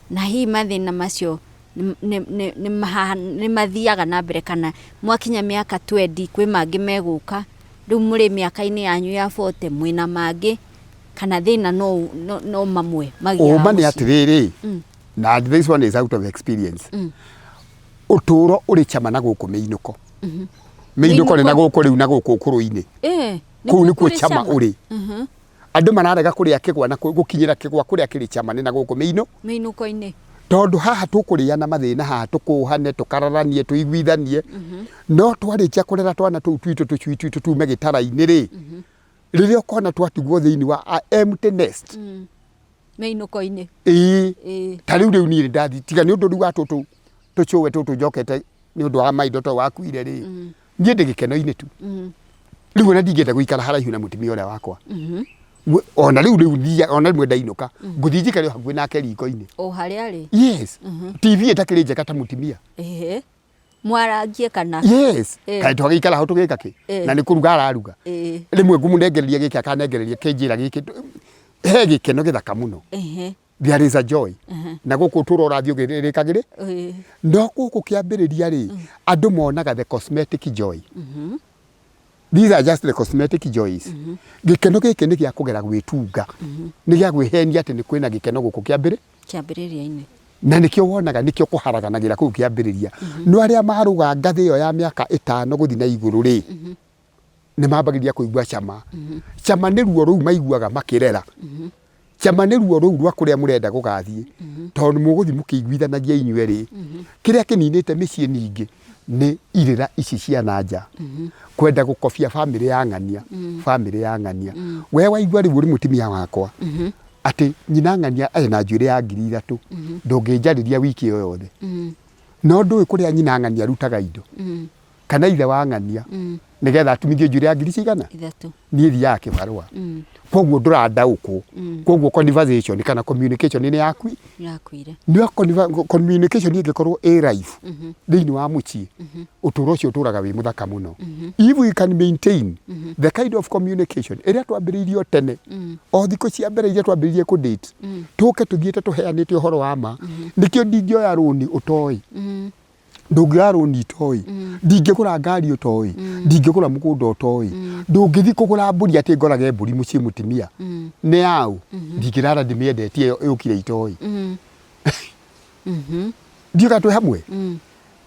na hihi mathĩna macio nĩ mathiaga na mbere, kana mwakinya mĩaka 20 kwĩ mangĩ megũka, rĩu mũrĩ mĩaka-inĩ yanyu ya 40 mwĩna mangĩ, kana thĩna no mamwe magĩaga Ũma nĩ mũciĩ? atĩrĩrĩ, na this one is out of experience, ũtũũro ũrĩ cama na gũkũ mĩinũko. Mĩinũko nĩ na gũkũ rĩu na gũkũ ũkũrũ-inĩ. Kũu nĩkuo kũrĩ cama ũrĩ. Andũ mararega kũrĩa kĩgwa na gũkinyĩra kĩgwa kũrĩa kĩrĩ cama nĩ na gũkũ mĩinũ. Mĩinũko-inĩ. Tondũ haha tũkũrĩana mathĩna haha, tũkũhane, tũkararanie, tũiguithanie, no twarĩkia kũrera twana tũu twitũ, tũcui twitũ tume gĩtara-inĩ rĩ, rĩrĩa ũkona twatigwo thĩinĩ wa a empty nest. Mĩinũko-inĩ. Ĩĩ. Ta rĩu rĩu niĩ ndathiĩ tiga nĩ ũndũ rĩu wa tũtũ tũcũwe tũtũ njokete nĩ ũndũ wa maindo to wakuire rĩ, niĩ ndĩ gĩkeno-inĩ tu. Rĩu ona ndingĩenda gũikara haraihu na mũtumia ũrĩa wakwa. Ona rĩu rĩu thiaga, ona rĩmwe ndainũka ngũthiĩ njikare o hakuhĩ nake riko-inĩ. O harĩa arĩ. Yes. TV ĩtakĩrĩ njega ta mũtumia. Ehe. Mwarangie kana? Yes. Kaĩ twagĩikara hau tũgĩka kĩ? Na nĩ kũruga araruga. Rĩmwe ngũmũnengereria gĩkĩ akanengereria kĩnjĩra gĩkĩ. He gĩkeno gĩthaka mũno. There is a joy. Na gũkũ ũtũũro ũrathiĩ ũgĩrĩkagĩrĩ. No gũkũ kĩambĩrĩria rĩ, andũ monaga the cosmetic joy. These are just the cosmetic joys. Gĩkeno gĩkĩ nĩ gĩa kũgera gwĩtunga. Nĩ gĩa gwĩhenia atĩ nĩ kwĩna gĩkeno gũkũ kĩambĩrĩ. Kĩambĩrĩria-inĩ. Na nĩkĩo wonaga nĩkĩo kũharaganagĩra kũu kĩambĩrĩria. No arĩa marũga ngathĩ ĩyo ya mĩaka 5 gũthiĩ na igũrũ rĩ, nĩ mambagĩrĩria kũigua cama. Cama nĩ ruo rũu maiguaga makĩrera. Cama nĩ ruo rũu rwa kũrĩa mũrenda gũgathiĩ, tondũ mũgũthiĩ mũkĩiguithanagia inyuerĩ. Kĩrĩa kĩninĩte mĩciĩ ningĩ nĩ irĩra ici cia na nja, kwenda gũkobia bamĩrĩ ya ng'ania, bamĩrĩ ya ng'ania. We waigua rĩu ũrĩ mũtumia wakwa, atĩ nyina ng'ania ena njuĩrĩ ya 3000, ndũngĩnjarĩria wiki ĩyo yothe. No ndũĩ kũrĩa nyina ng'ania arutaga indo, kana ithe wa ng'ania, nĩgetha atumithie njuĩrĩ ya ngiri cigana? 3. Niĩ thiaga kĩbarũa. Koguo ndũrandaũkwo. Koguo conversation kana communication nĩ yakui. Yakuire. Nĩ communication ĩngĩkorwo ĩ life thĩinĩ wa mũciĩ, ũtũũro ũcio ũtũraga wĩ mũthaka mũno. If we can maintain the kind of communication ĩrĩa twambĩrĩirie tene, o thikũ cia mbere iria twambĩrĩirie kũ date, tũke tũthiĩte tũheanĩte ũhoro wa ma, nĩkĩo ndingĩoya rũni ũtoĩ. Ndũngĩoya rũni itoĩ, ndingĩgũra ngari ũtoĩ, ndingĩgũra mũgũnda ũtoĩ, ndũngĩthiĩ kũgũra mbũri atĩ ngorage mbũri mũciĩ mũtumia nĩ yaũ, ndingĩrara ndĩmĩendetie ĩyo yũkire itoĩ. Ndiũĩ kana twĩ hamwe,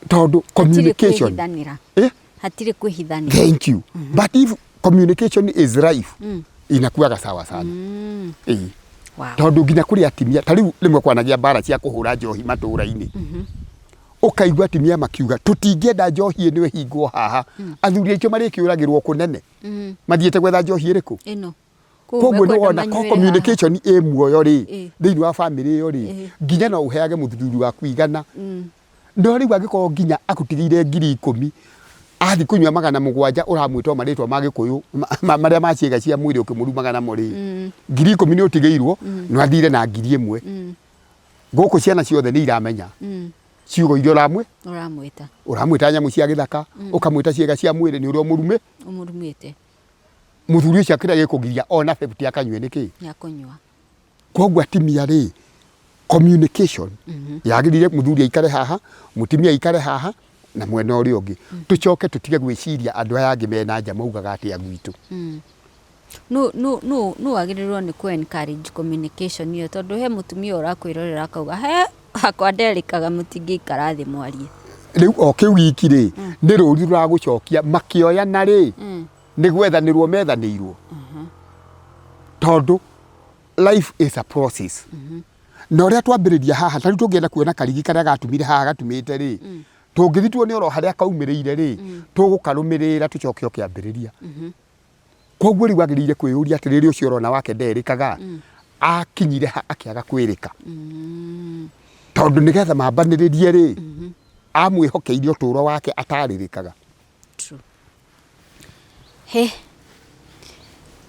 tondũ communication kwĩhithanĩra. Eh? Hatirĩ kwĩhithanĩra. Thank you. But if communication is life, inakuaga sawa sana. Ĩĩ. Wow. Tondũ nginya kũrĩ atimia ta rĩu rĩmwe kwanagia mbara cia kũhũra njohi matũũra-inĩ, ũkaigua atimia makiuga tũtingĩenda njohi ĩno ĩhingwo haha, athuri aitũ marĩkĩũragĩrwo kũnene mathiĩte gwetha njohi ĩrĩkũ? Ĩno. Koguo nĩ mekwenda wona ko manyuĩre haha. Communication ĩ muoyo rĩ, thĩinĩ wa bamĩrĩ ĩyo rĩ, nginya no ũheage mũthuri waku 100, no rĩu angĩkorwo nginya agũtigĩire 10,000 athiĩ kũnyua 700 ũramwĩta o marĩtwa ma gĩkũyũ marĩa ma ciĩga cia mwĩrĩ ũkĩmũrumaga namo rĩ, 10,000 nĩ ũtigĩirwo no athire na 1000. Gũkũ ciana ciothe nĩ iramenya ciugo iria ũramwĩ Ũramwĩta. Ũramwĩta nyamũ cia gĩthaka, ũkamwĩta ciĩga cia mwĩrĩ nĩ ũrĩa ũmũrume. Ũmũrumĩte. Mũthuri ũcio kĩrĩa gĩkũgiria ona 50 akanyue nĩ kĩ? Ya kũnyua. Koguo atimia rĩ, communication yagĩrĩire mũthuri aikare haha, mũtumia aikare haha na mwena ũrĩa ũngĩ. Tũcoke tũtige gwĩciria andũ aya angĩ mena nja maugaga atĩa gwitũ. Nũ wagĩrĩirwo nĩ kũ encourage communication ĩyo, tondũ he mũtumia ũrakwĩrorera akauga he hakwa nderĩkaga mũtingĩikara thĩ mwarie? Rĩu o kĩu giki rĩ, nĩ rũri rũragũcokia makĩoyana rĩ, nĩ gwethanĩrwo methanĩirwo, tondũ life is a process. Na ũrĩa twambĩrĩria haha, ta rĩu tũngĩenda kuona karigi karĩa gatumire haha gatumĩte rĩ, tũngĩthiĩ tuone oro harĩa kaumĩrĩire rĩ, tũgũkarũmĩrĩra tũcoke o kĩambĩrĩria. Koguo rĩu wagĩrĩire kwĩyũria atĩrĩrĩ, ũcio ũrona wake nderĩkaga, akinyire ha akĩaga kwĩrĩka? Tondũ nĩgetha mambanĩrĩrie rĩ, amwĩhokeire ũtũũro wake atarĩrĩkaga. True. He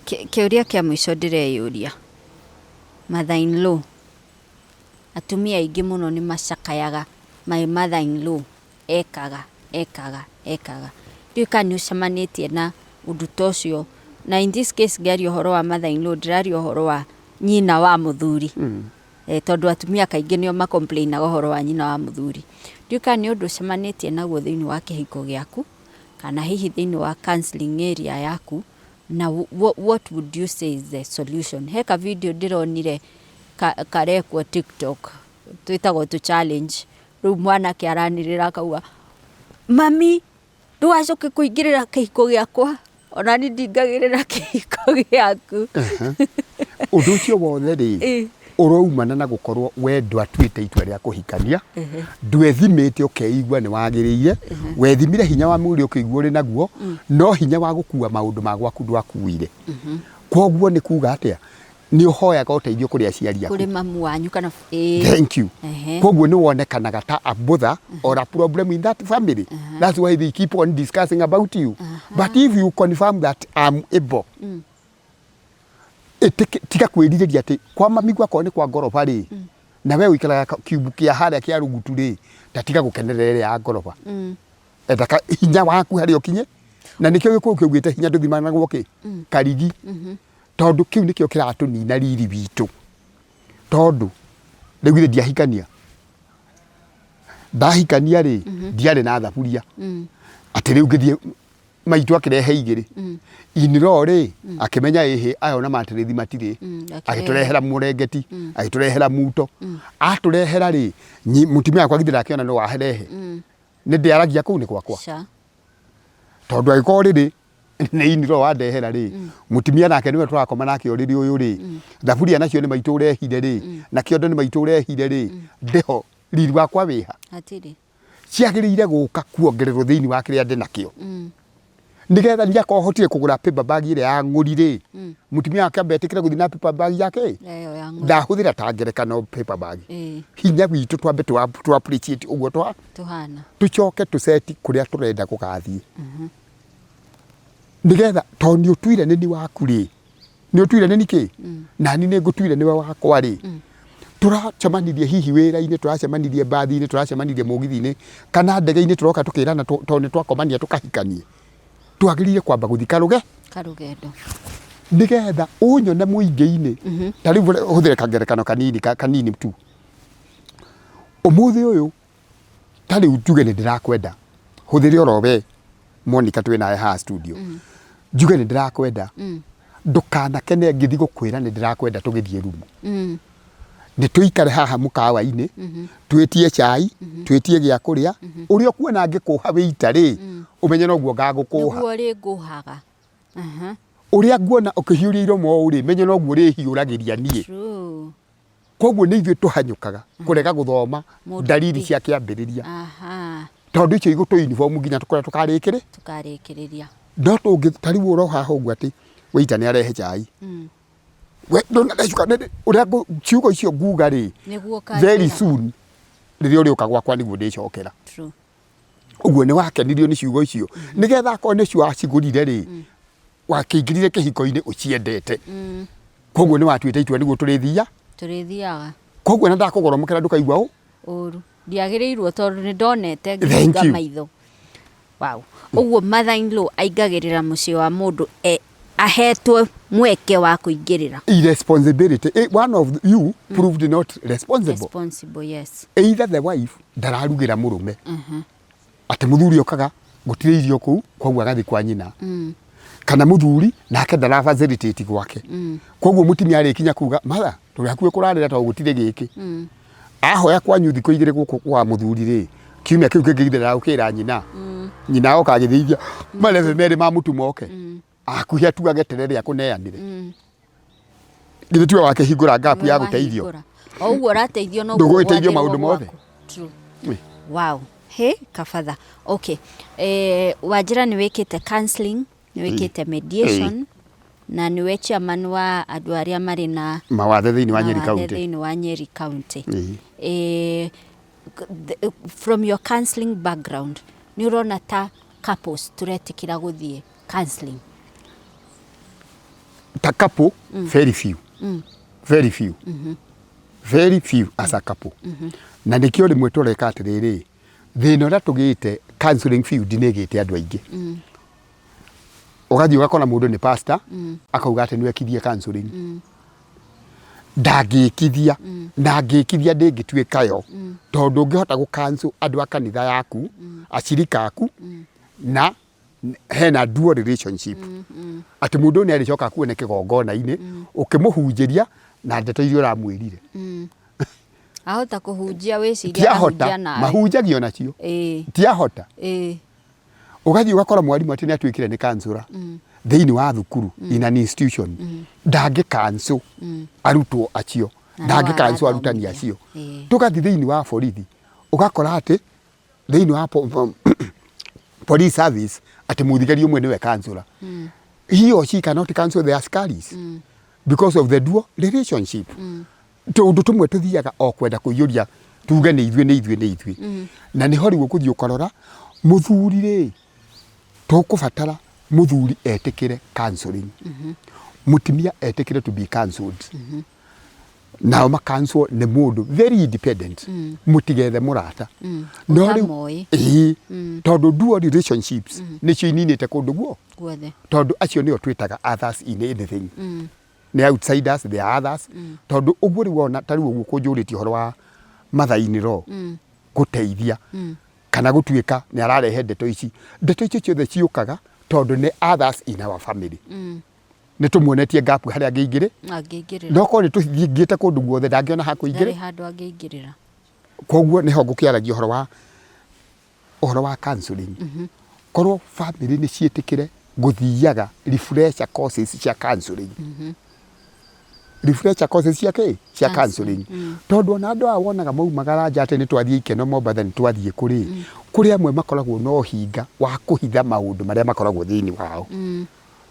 kĩũria kĩa mũico ndĩreyũria, mother in law, atumia aingĩ mũno nĩ macakayaga my mother in law ekaga ekaga ekaga. Ndiũĩ kana nĩ ũcemanĩtie na ũndũ ta ũcio, na in this case ngĩaria ũhoro wa mother in law ndĩraria ũhoro wa nyina wa mũthuri. Tondũ atumia kaingĩ nĩo ma complain aga ũhoro wa nyina wa mũthuri. Ndiũĩ kana nĩ ũndũ ũcemanĩtie naguo thĩinĩ wa kĩhiko gĩaku, kana hihi thĩinĩ wa counselling area yaku, na what would you say is the solution? He ka video ndĩronire karekwo TikTok, twĩtagwo tũ challenge, rĩu mwanake aranĩrĩra akauga, mami ndũgacoke kũingĩrĩra kĩhiko gĩakwa, ona niĩ ndingagĩrĩra kĩhiko gĩaku. Ũndũ ũcio wothe rĩ, ũraumana na gũkorwo we ndwatuĩte itua rĩa kũhikania, ndwethimĩte ũkeigua nĩ wagĩrĩire, wethimire hinya wa mwĩrĩ ũkĩigua ũrĩ naguo, no hinya wa gũkua maũndũ ma gwaku ndwakuire. Koguo nĩ kuga atĩa? Nĩ ũhoyaga ũteithio kũrĩ aciari aku. Kũrĩ mamu wanyu kana ĩĩ. Thank you. Koguo nĩ wonekanaga ta a bother or a problem in that family. That's why they keep on discussing about you. But if you confirm that I'm able, tiga kwĩrirĩria atĩ kwa mami gwakorwo nĩ kwa ngoroba rĩ, na we ũikaraga kiumbu kĩa harĩa kĩa rũgutu rĩ, ta tiga gũkenerera ĩrĩa ya ngoroba. Enda hinya waku harĩa ũkinye, na nĩkĩo gĩkũyũ kĩugĩte hinya ndũthimanagwo kĩ karigi, tondũ kĩu nĩkĩo kĩratũnina riri witũ. Tondũ rĩu githĩ ndiahikania, ndahikania rĩ, ndiarĩ na thaburia atĩ rĩu ngĩthiĩ maitũ akĩrehe igĩrĩ in-law rĩ, akĩmenya ĩhĩ aya ona matĩrĩthi matirĩ, agĩtũrehera mũrengeti, agĩtũrehera muto, atũrehera rĩ, mũtumia wakwa githĩ ndakĩona no warehe, nĩ ndĩaragia kũu nĩ gwakwa, tondũ angĩkorwo rĩrĩ nĩ in-law wandehera rĩ, mũtumia nake nĩwe tũrakoma nake ũrĩrĩ ũyũ rĩ, thaburia nacio nĩ maitũ ũrehire rĩ, na kĩondo nĩ maitũ ũrehire rĩ, ndĩho riri wakwa wĩha? Hatirĩ. Ciagĩrĩire gũka kuongererwo thĩinĩ wa kĩrĩa ndĩ nakĩo, nĩgetha niĩ akorwo hotire kũgũra paper bag ĩrĩa ya ng'ũri rĩ, mũtumia wake ambe etĩkĩre gũthiĩ na paper bag yake. Ĩyo ya ng'ũri. Ndahũthĩra ta ngerekano paper bag. Hinya witũ twambe tũ appreciate ũguo twa Tũhana. Tũcoke tũceti kũrĩa tũrenda gũgathiĩ, nĩgetha tondũ nĩ ũtuire nĩ ni waku rĩ, nĩ ũtuire nĩ nikĩ nani nĩ ngũtuire nĩwe wakwa rĩ, tũracemanirie hihi wĩra-inĩ, tũracemanirie mbathi-inĩ, tũracemanirie mũgithi-inĩ kana ndege-inĩ, tũroka tũkĩrana tondũ nĩ twakomania tũkahikanie, twagĩrĩire kwamba gũthiĩ karũge Karũgendo. Nĩgetha ũnyone mũingĩ-inĩ. Ta rĩu hũthĩre kangerekano kanini kanini tu. Ũmũthĩ ũyũ ta rĩu njuge nĩ ndĩrakwenda, hũthĩre oro we Monica twĩ nawe haha studio, njuge nĩ ndĩrakwenda, ndũkanakene ngĩthiĩ gũkwĩra nĩ ndĩrakwenda tũgĩthiĩ rumu. Nĩ tũikare haha mũkawa-inĩ, twĩtie cai, twĩtie gĩa kũrĩa, ũrĩa ũkuona ngĩkũha wĩita rĩ, ũmenye noguo ngagũkũha. Nĩguo ũrĩngũhaga. Ũrĩa nguona ũkĩhiũria iromo ũũ rĩ, menye noguo ũrĩhiũragĩria niĩ. True. Koguo nĩ ithuĩ tũhanyũkaga kũrega gũthoma ndariri cia kĩambĩrĩria. Tondũ icio igũtũ uniform nginya kũrĩa tũkarĩkĩrĩ Tũkarĩkĩrĩria. No tũngĩ ta rĩu ũroha haha ũguo atĩ waiter nĩ arehe cai. We ndũnarecuka ũrĩa ciugo icio nguga rĩ, very soon rĩrĩa ũrĩũka gwakwa nĩguo ndĩcokera. True. Ũguo nĩ wakenirio nĩ ciugo icio, nĩgetha akorwo nĩcio wacigũrire rĩ, wakĩingĩrire kĩhiko-inĩ ũciendete. Koguo nĩ watuĩte itua nĩguo tũrĩthia Tũrĩthiaga. Koguo na ndakũgoromokera ndũkaigua ũ ũru. Ndiagĩrĩirwo tondũ nĩ ndonete ngĩhinga maitho. Wow. Ũguo mother in law aingagĩrĩra mũciĩ wa mũndũ e, ahetwo mweke wa kũingĩrĩra. Irresponsibility. One of you proved not responsible. Responsible, yes. Either the wife ndararugĩra mũrũme, atĩ mũthuri okaga gũtirĩ irio kũu, koguo agathiĩ kwa nyina, kana mũthuri nake ndara facilitate gwake, koguo mũtumia arĩkinya kuga mother tũrĩ hakuhĩ kũrarĩra tondũ gũtirĩ gĩkĩ, ahoya kwanyu thikũ igĩrĩ gũkũ kwa mũthuri rĩ, kiumia kĩu kĩngĩ githĩ ndagũkĩra nyina, nyina oka agĩthĩithia marebe merĩ ma mũtu moke akuhi atuage terere akũneanĩre, githĩ tiwe wakĩhingũra gap ya gũteithio? O ũguo ũrateithio noguo ndũgũgĩteithio maũndũ mothe. True. Wow. He kabatha. Okay. Wanjĩra nĩ wĩkĩte counseling, nĩ wĩkĩte mediation, na nĩwe chairman wa andũ arĩa marĩ na mawathe thĩinĩ wa Nyeri mawathe County. Thĩinĩ wa Nyeri County. From your counseling background, nĩ ũrona ta couples tũretĩkĩra gũthiĩ counseling? Ta couple, very few, very few, very few as a couple. Na nĩkĩo rĩmwe tũreka atĩrĩrĩ, thĩna ũrĩa tũgĩte counseling field nĩ ĩgĩte andũ aingĩ. Ũgathiĩ ũgakora mũndũ nĩ pastor, akauga atĩ nĩwekithie counseling. Ndangĩkithia, na angĩkithia ndĩngĩtuĩka yo, tondũ ũngĩhota gũ cancel andũ a kanitha yaku, acirika aku, na hena dual relationship, atĩ mũndũ ũyũ nĩ arĩcoka akuone kĩgongona-inĩ ũkĩmũhunjĩria na ndeto iria ũramwĩrire. Ahota kũhunjia wĩciria Tiahota. arahunjia nawe. Mahunjagio nacio. Tiahota. Ũgathiĩ ũgakora mwarimũ atĩ nĩ atuĩkire nĩ kansũra thĩinĩ wa thukuru, in an institution, ndangĩ cancel arutwo acio, Na no ndangĩ cancel arutani arathomithia. acio. Tũgathiĩ thĩinĩ wa borithi, ũgakora atĩ thĩinĩ wa police service atĩ mũthigari ũmwe nĩwe kansũra. He or she cannot cancel the askaris because of the dual relationship. Tũũndũ tũmwe tũthiaga o kwenda kũiyũria tuge nĩ ithuĩ, nĩ ithuĩ, nĩ ithuĩ. Na nĩho rĩu ũkũthiĩ ũkarora mũthuri rĩ, tũkũbatara mũthuri etĩkĩre counseling, mũtumia etĩkĩre to be counseled, nao makanswo nĩ mũndũ very independent. Mũtigethe mũrata. No rĩu Ũtamoĩ. Ĩĩ, tondũ dual relationships nĩcio ininĩte kũndũ guo guothe. Tondũ acio nĩo twĩtaga others in anything, nĩ outsiders, they are others. Tondũ ũguo rĩu wona ta rĩu ũguo kũnjũrĩtie ũhoro wa mother in law gũteithia kana gũtuĩka nĩ ararehe ndeto ici, ndeto icio ciothe ciũkaga tondũ nĩ others in our family. Nĩ tũmuonetie gap harĩa angĩingĩrĩ Angĩingĩrĩra. No korwo nĩ tũhingĩte kũndũ guothe, ndangĩona ha kũingĩrĩra. Ndarĩ handũ angĩingĩrĩra. Koguo nĩho ngũkĩaragia ũhoro wa counseling. Korwo family nĩ ciĩtĩkĩre gũthiaga refresher courses cia counseling, refresher courses cia kĩ? Cia counseling. Tondũ ona andũ aya wonaga maumagara nja atĩ nĩ twathiĩ ikeno Mombatha, nĩ twathiĩ kũrĩ kũrĩ amwe makoragwo na ũhinga wa kũhitha maũndũ marĩa makoragwo thĩinĩ wao.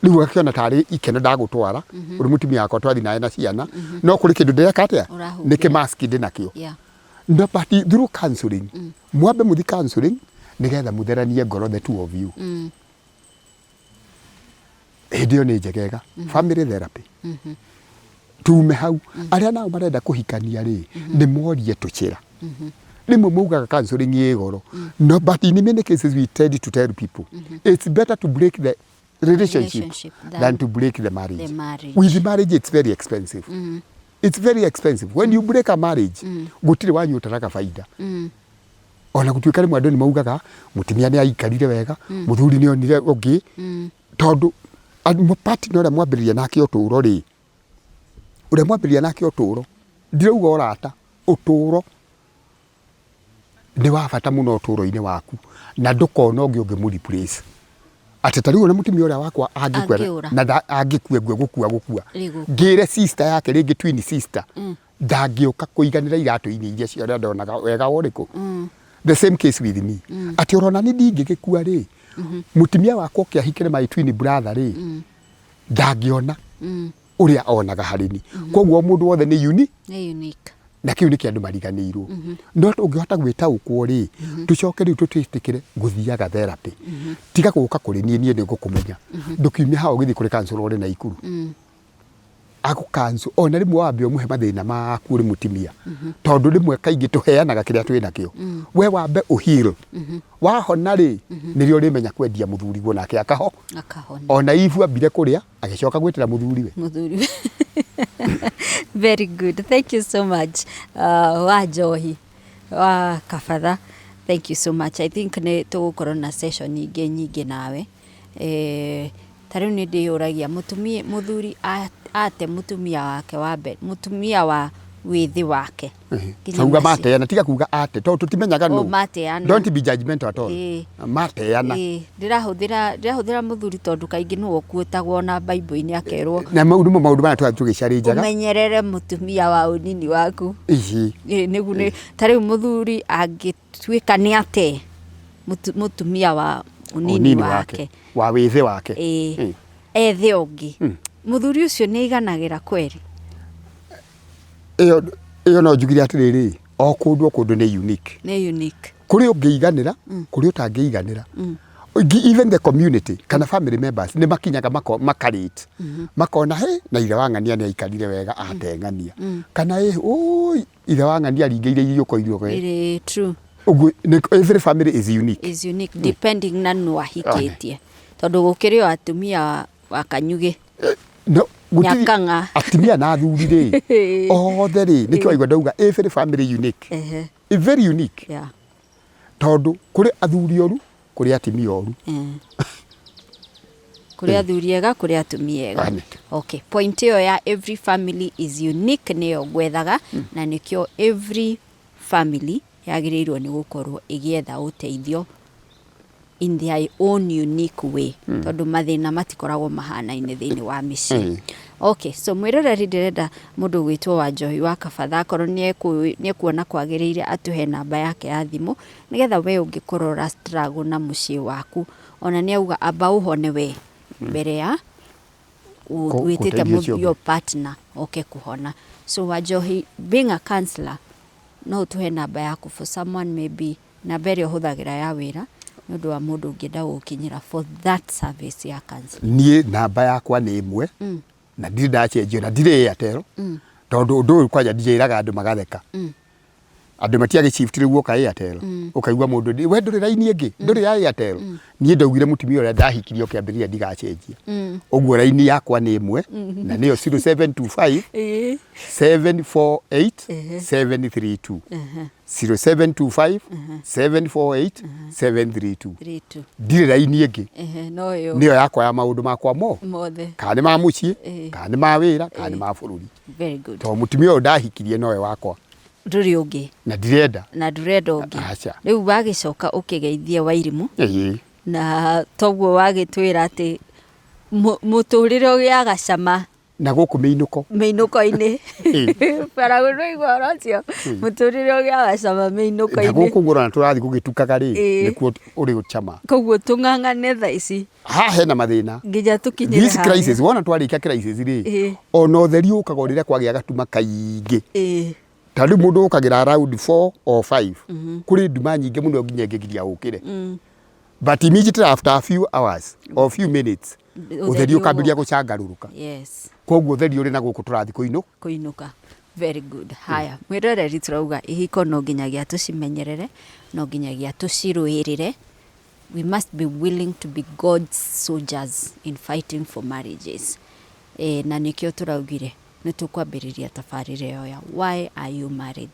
Rĩu ũgakĩona tarĩ ikeno ndagũtwara ũrĩ mũtumia wakwa, twathiĩ nawe na ciana, no kũrĩ kĩndũ ndĩreka atĩa? Ũrahumbĩra. Nĩ kĩmask ndĩ nakĩo. No but through counseling, mwambe mũthi counseling nĩgetha mũtheranie ngoro, the two of you. Hĩndĩ ĩyo nĩ njegega family therapy. Tume hau, arĩa nao marenda kũhikania rĩ, nĩ morie tũcĩra. Rĩmwe maugaga counseling ĩ goro, no but in many cases we tend to tell people it's better to break the relationship, Relationship than to break the marriage. The marriage. With marriage it's very expensive. It's very expensive when you break a marriage. Gũtirĩ wanyu ũtaraga baida. Ona gũtuĩka rĩmwe andũ nĩ maugaga mũtumia nĩ aikarire wega, mũthuri nĩ onire ũngĩ, tondũ partner ũrĩa mwambĩrĩria nake ũtũũro rĩ, ũrĩa mwambĩrĩria nake ũtũũro, ndirauga ũrata, ũtũũro nĩ wa bata mũno ũtũũro-inĩ waku, na ndũkona ũngĩ ũngĩmũ replace. Atĩ ta rĩu ona mũtumia ũrĩa wakwa angĩkua Angĩũra. na angĩkua ngue gũkua gũkua, Rĩ gũkua. Ngĩre sister yake rĩngĩ, twin sister, ndangĩũka kũiganĩra iratũ-inĩ iria cia ũrĩa ndonaga wega ũrĩkũ. The same case with me, atĩ orona nĩ ndingĩgĩkua rĩ, mũtumia wakwa ũke ahikĩre my twin brother rĩ, ndangĩona ũrĩa onaga harĩ ni. Koguo mũndũ wothe nĩ uni Nĩ unique. Na kĩu nĩkĩo andũ mariganĩirwo. No tũngĩhota gwĩtaũkwo rĩ, tũcoke rĩu tũtwĩtĩkĩre gũthiaga therapy. Tiga gũka kũrĩ niĩ, niĩ nĩ ngũkũmenya. Ndũkiume haha ũgĩthiĩ kũrĩ counselor ũrĩ Naikuru agũkancu. Ona rĩmwe wambe ũmũhe mathĩna maku ũrĩ mũtumia, tondũ rĩmwe kaingĩ tũheanaga kĩrĩa twĩ nakĩo. We wambe ũheal, wahona rĩ, nĩrĩo ũrĩmenya kwendia mũthuriguo nake akaho. Akahona. Ona ibu ambire kũrĩa, agĩcoka gwĩtĩra mũthuriwe. Mũthuri. Very good, thank you so much. Wa Njohi wa Kabatha, thank you so much. I think nĩ tũgũkorwo na session ingĩ nyingĩ nawe. Ta rĩu nĩ ndĩyũragia, mũtumia, mũthuri ate mũtumia wake wa mbere, mũtumia wa wĩthĩ wake nginya Tauga mateana, tiga kuga ate, tondũ tũtimenyaga Oh, nũ. mateana. Don't be judgmental at all. Mateana. Ndĩrahũthĩra mũthuri tondũ kaingĩ nĩwe ũkuĩtagwo na Bible-inĩ akerwo Na mau nĩmo maũndũ maya tũrathiĩ tũgĩcarĩnjaga. Ũmenyerere mũtumia wa ũnini waku. Nĩguo nĩ ta rĩu mũthuri angĩtuĩka nĩ ate mũtumia wa ũnini ũnini wake, wake wa wĩthĩ wake, ethe ũngĩ, mũthuri ũcio nĩ aiganagĩra kweri? Ĩyo no njugire atĩrĩrĩ, O kũndũ o kũndũ nĩ unique. Nĩ unique. Kũrĩ ũngĩiganĩra, kũrĩ ũtangĩiganĩra. Even the community kana family members nĩ makinyaga makarate, makona he na ithe wa ng'ania nĩ aikarire wega ate ng'ania, kana ĩ ũi ithe wa ng'ania aringĩire iriũko irio. Ĩrĩ true. Ũguo every family is unique. Is unique depending na nũ ahikĩtie, tondũ gũkĩrĩ o atumia wa kanyugĩ. No, Nyakang'a. Atumia na athuri rĩ, othe rĩ, nĩkĩo waigua ndauga every family unique. Very unique. Tondũ kũrĩ athuri oru, kũrĩ atumia oru. Kũrĩ athuri ega, kũrĩ atumia ega. Ane. Okay, point ĩyo ya every family is unique nĩyo ngwethaga, na nĩkĩo every family yagĩrĩirwo nĩ gũkorwo ĩgĩetha ũteithio in their own unique way, tondũ mathĩna matikoragwo mahanaine thĩinĩ wa mĩciĩ. Okay, so mwĩroreri, ndĩrenda mũndũ gwĩtwo Wanjohi wa Kabatha, akorwo nĩ ekuona kwagĩrĩire, atũhe namba yake ya thimũ, nĩgetha we ũngĩkorwo ũra struggle na mũciĩ waku, ona nĩ auga amba ũhone we mbere ya wĩtĩte gũteithia ũcio ũngĩ. Your partner oke kũhona. So Wanjohi, being a counselor, no ũtũhe namba yaku for someone, maybe namba ĩrĩa ũhũthagĩra ya wĩra, nĩ ũndũ wa mũndũ ũngĩenda gũkinyĩra for that service ya counseling. Niĩ namba yakwa nĩ ĩmwe na ndirĩ ndacenjio na ndirĩ Airtel, tondũ ũndũ ũyũ kwanja ndijĩraga andũ magatheka. Andũ matiagĩ shift rĩu woka Airtel, ũkaigua mũndũ, we ndũrĩ raini ĩngĩ, ndũrĩ ya Airtel. Niĩ ndaugire mũtumia ũrĩa ndahikirie o kĩambĩrĩria ndigacenjia. Ũguo raini yakwa nĩ ĩmwe na nĩyo 0725 748 732, 0725 748 732. 32. Ndirĩ raini ĩngĩ. No ĩyo. Nĩyo yakwa ya maũndũ makwa mo mothe. Kana nĩ ma mũciĩ, kana nĩ ma wĩra, kana nĩ ma bũrũri. Very good. Tondũ mũtumia ũyũ ndahikirie nowe wakwa. Ndũrĩ ũngĩ. Na ndirenda. Na ndũrenda ũngĩ. Aca. Rĩu wagĩcoka ũkĩgeithie Wairimũ, na toguo wagĩtwĩra atĩ mũtũrĩre ũgĩaga cama na gũkũ mĩinũko. Mĩinũko-inĩ. Bara nĩwaigua ũhoro ũcio, mũtũrĩre ũgĩaga cama Na mĩinũko-inĩ. Gũkũ ũguo ũrona tũrathiĩ gũgĩtukaga rĩ, nĩkuo ũrĩ cama. Koguo tũng'ang'ane thaa ici Haha hena mathĩna. Nginya tũkinyĩre This harĩa. Crisis wona twarĩkia crisis rĩ, ona ũtheri ũkaga o rĩrĩa kwagĩa gatuma kaingĩ. Ta rĩu mũndũ ũkagĩra around 4 or 5, kũrĩ nduma nyingĩ mũno nginya ĩngĩgiria ũkĩre, but immediately after a few hours or few minutes, ũtheri ũkambĩrĩria gũcangarũrũka. Koguo ũtheri ũrĩ na gũkũ tũrathiĩ kũinũ Kũinũka. Very good. Haya, mwĩroreri, tũrauga ihiko no nginyagia tũcimenyerere, no nginyagia tũcirũĩrĩre. We must be willing to be God's soldiers in fighting for marriages. Na nĩkĩo tũraugire nĩ tũkwambĩrĩria tabarĩra ĩyo ya "Why are you married?",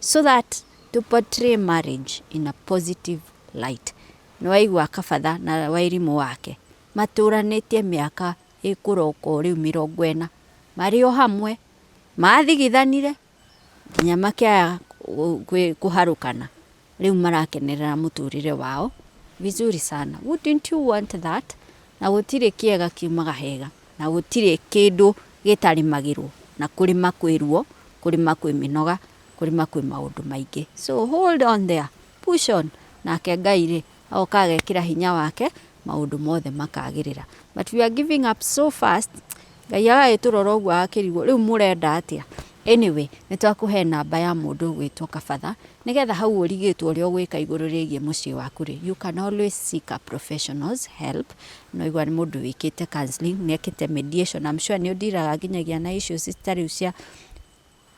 so that to portray marriage in a positive light. Nĩ waigua Kabatha na Wairimũ wake matũranĩtie mĩaka ĩkũroka o rĩu 40, marĩ o hamwe, mathigithanire nginya makĩaya kũharũkana, rĩu marakenerera mũtũrĩre wao vizuri sana. Wouldn't you want that? Na gũtirĩ kĩega kiumaga hega, na gũtirĩ kĩndũ gĩtarĩmagĩrwo, na kũrĩma kwĩ ruo, kũrĩma kwĩ mĩnoga, kũrĩma kwĩ maũndũ maingĩ. So hold on there, push on, nake Ngai rĩ agoka agekĩra hinya wake, maũndũ mothe makagĩrĩra. But we are giving up so fast, Ngai agagĩtũrora ũguo agakĩrigwo rĩu mũrenda atĩa. Anyway, nĩ twakũhe namba ya mũndũ ũgwĩtwo Kabatha, nĩgetha hau ũrigĩtwo ũrĩa ũgwĩka igũrũ rĩgiĩ mũciĩ waku rĩ, you can always seek a professional's help. No igua nĩ mũndũ wĩkĩte counseling, nĩ ekĩte mediation. I'm sure nĩ ũndiraga nginyagia na issues ta rĩu cia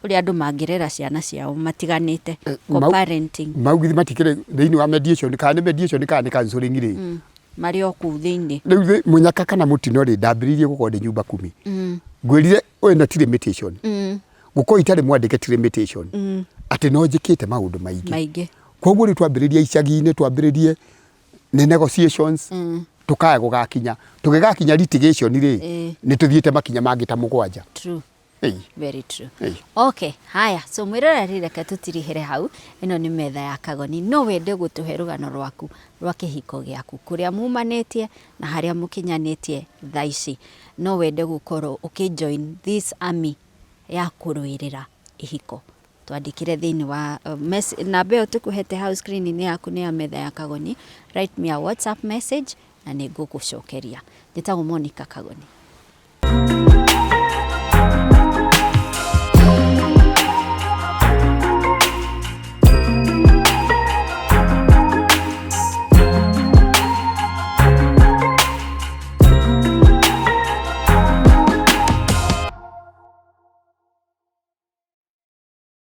ũrĩa andũ mangĩrera ciana ciao matiganĩte, co-parenting. Mau githĩ matikĩrĩ thĩinĩ wa mediation, kana nĩ mediation kana nĩ counseling rĩ? Marĩ o kũu thĩinĩ. Rĩu mũnyaka kana mũtino rĩ, ndambĩrĩirie gũkorwo ndĩ nyumba kumi. Ngwĩrire ĩno ti limitation, gũkorwo itarĩ mwandĩke ti limitation, atĩ no njĩkĩte maũndũ maingĩ. Maingĩ. Koguo rĩu twambĩrĩrie icagi-inĩ, twambĩrĩrie nĩ negotiations, tũkaya gũgakinya, tũgĩgakinya litigation rĩ, nĩ tũthiĩte makinya mangĩ ta 7. True. Very true. Ĩĩ. Okay, haya, so mwĩroreri, reke tũtirihĩre hau. Ĩno nĩ metha ya Kagoni. No wende gũtũhe rũgano rwaku rwa kĩhiko gĩaku, kũrĩa mumanĩtie na harĩa mũkinyanĩtie thaa ici. No wende gũkorwo ũkĩ-join this army ya kũrũĩrĩra ihiko, twandĩkĩre thĩinĩ wa namba ĩyo tũkũhete hau screen-inĩ yaku, nĩ ya metha ya Kagoni. Write me a WhatsApp message na nĩ ngũgũcokeria. Njĩtagwo Monica Kagoni.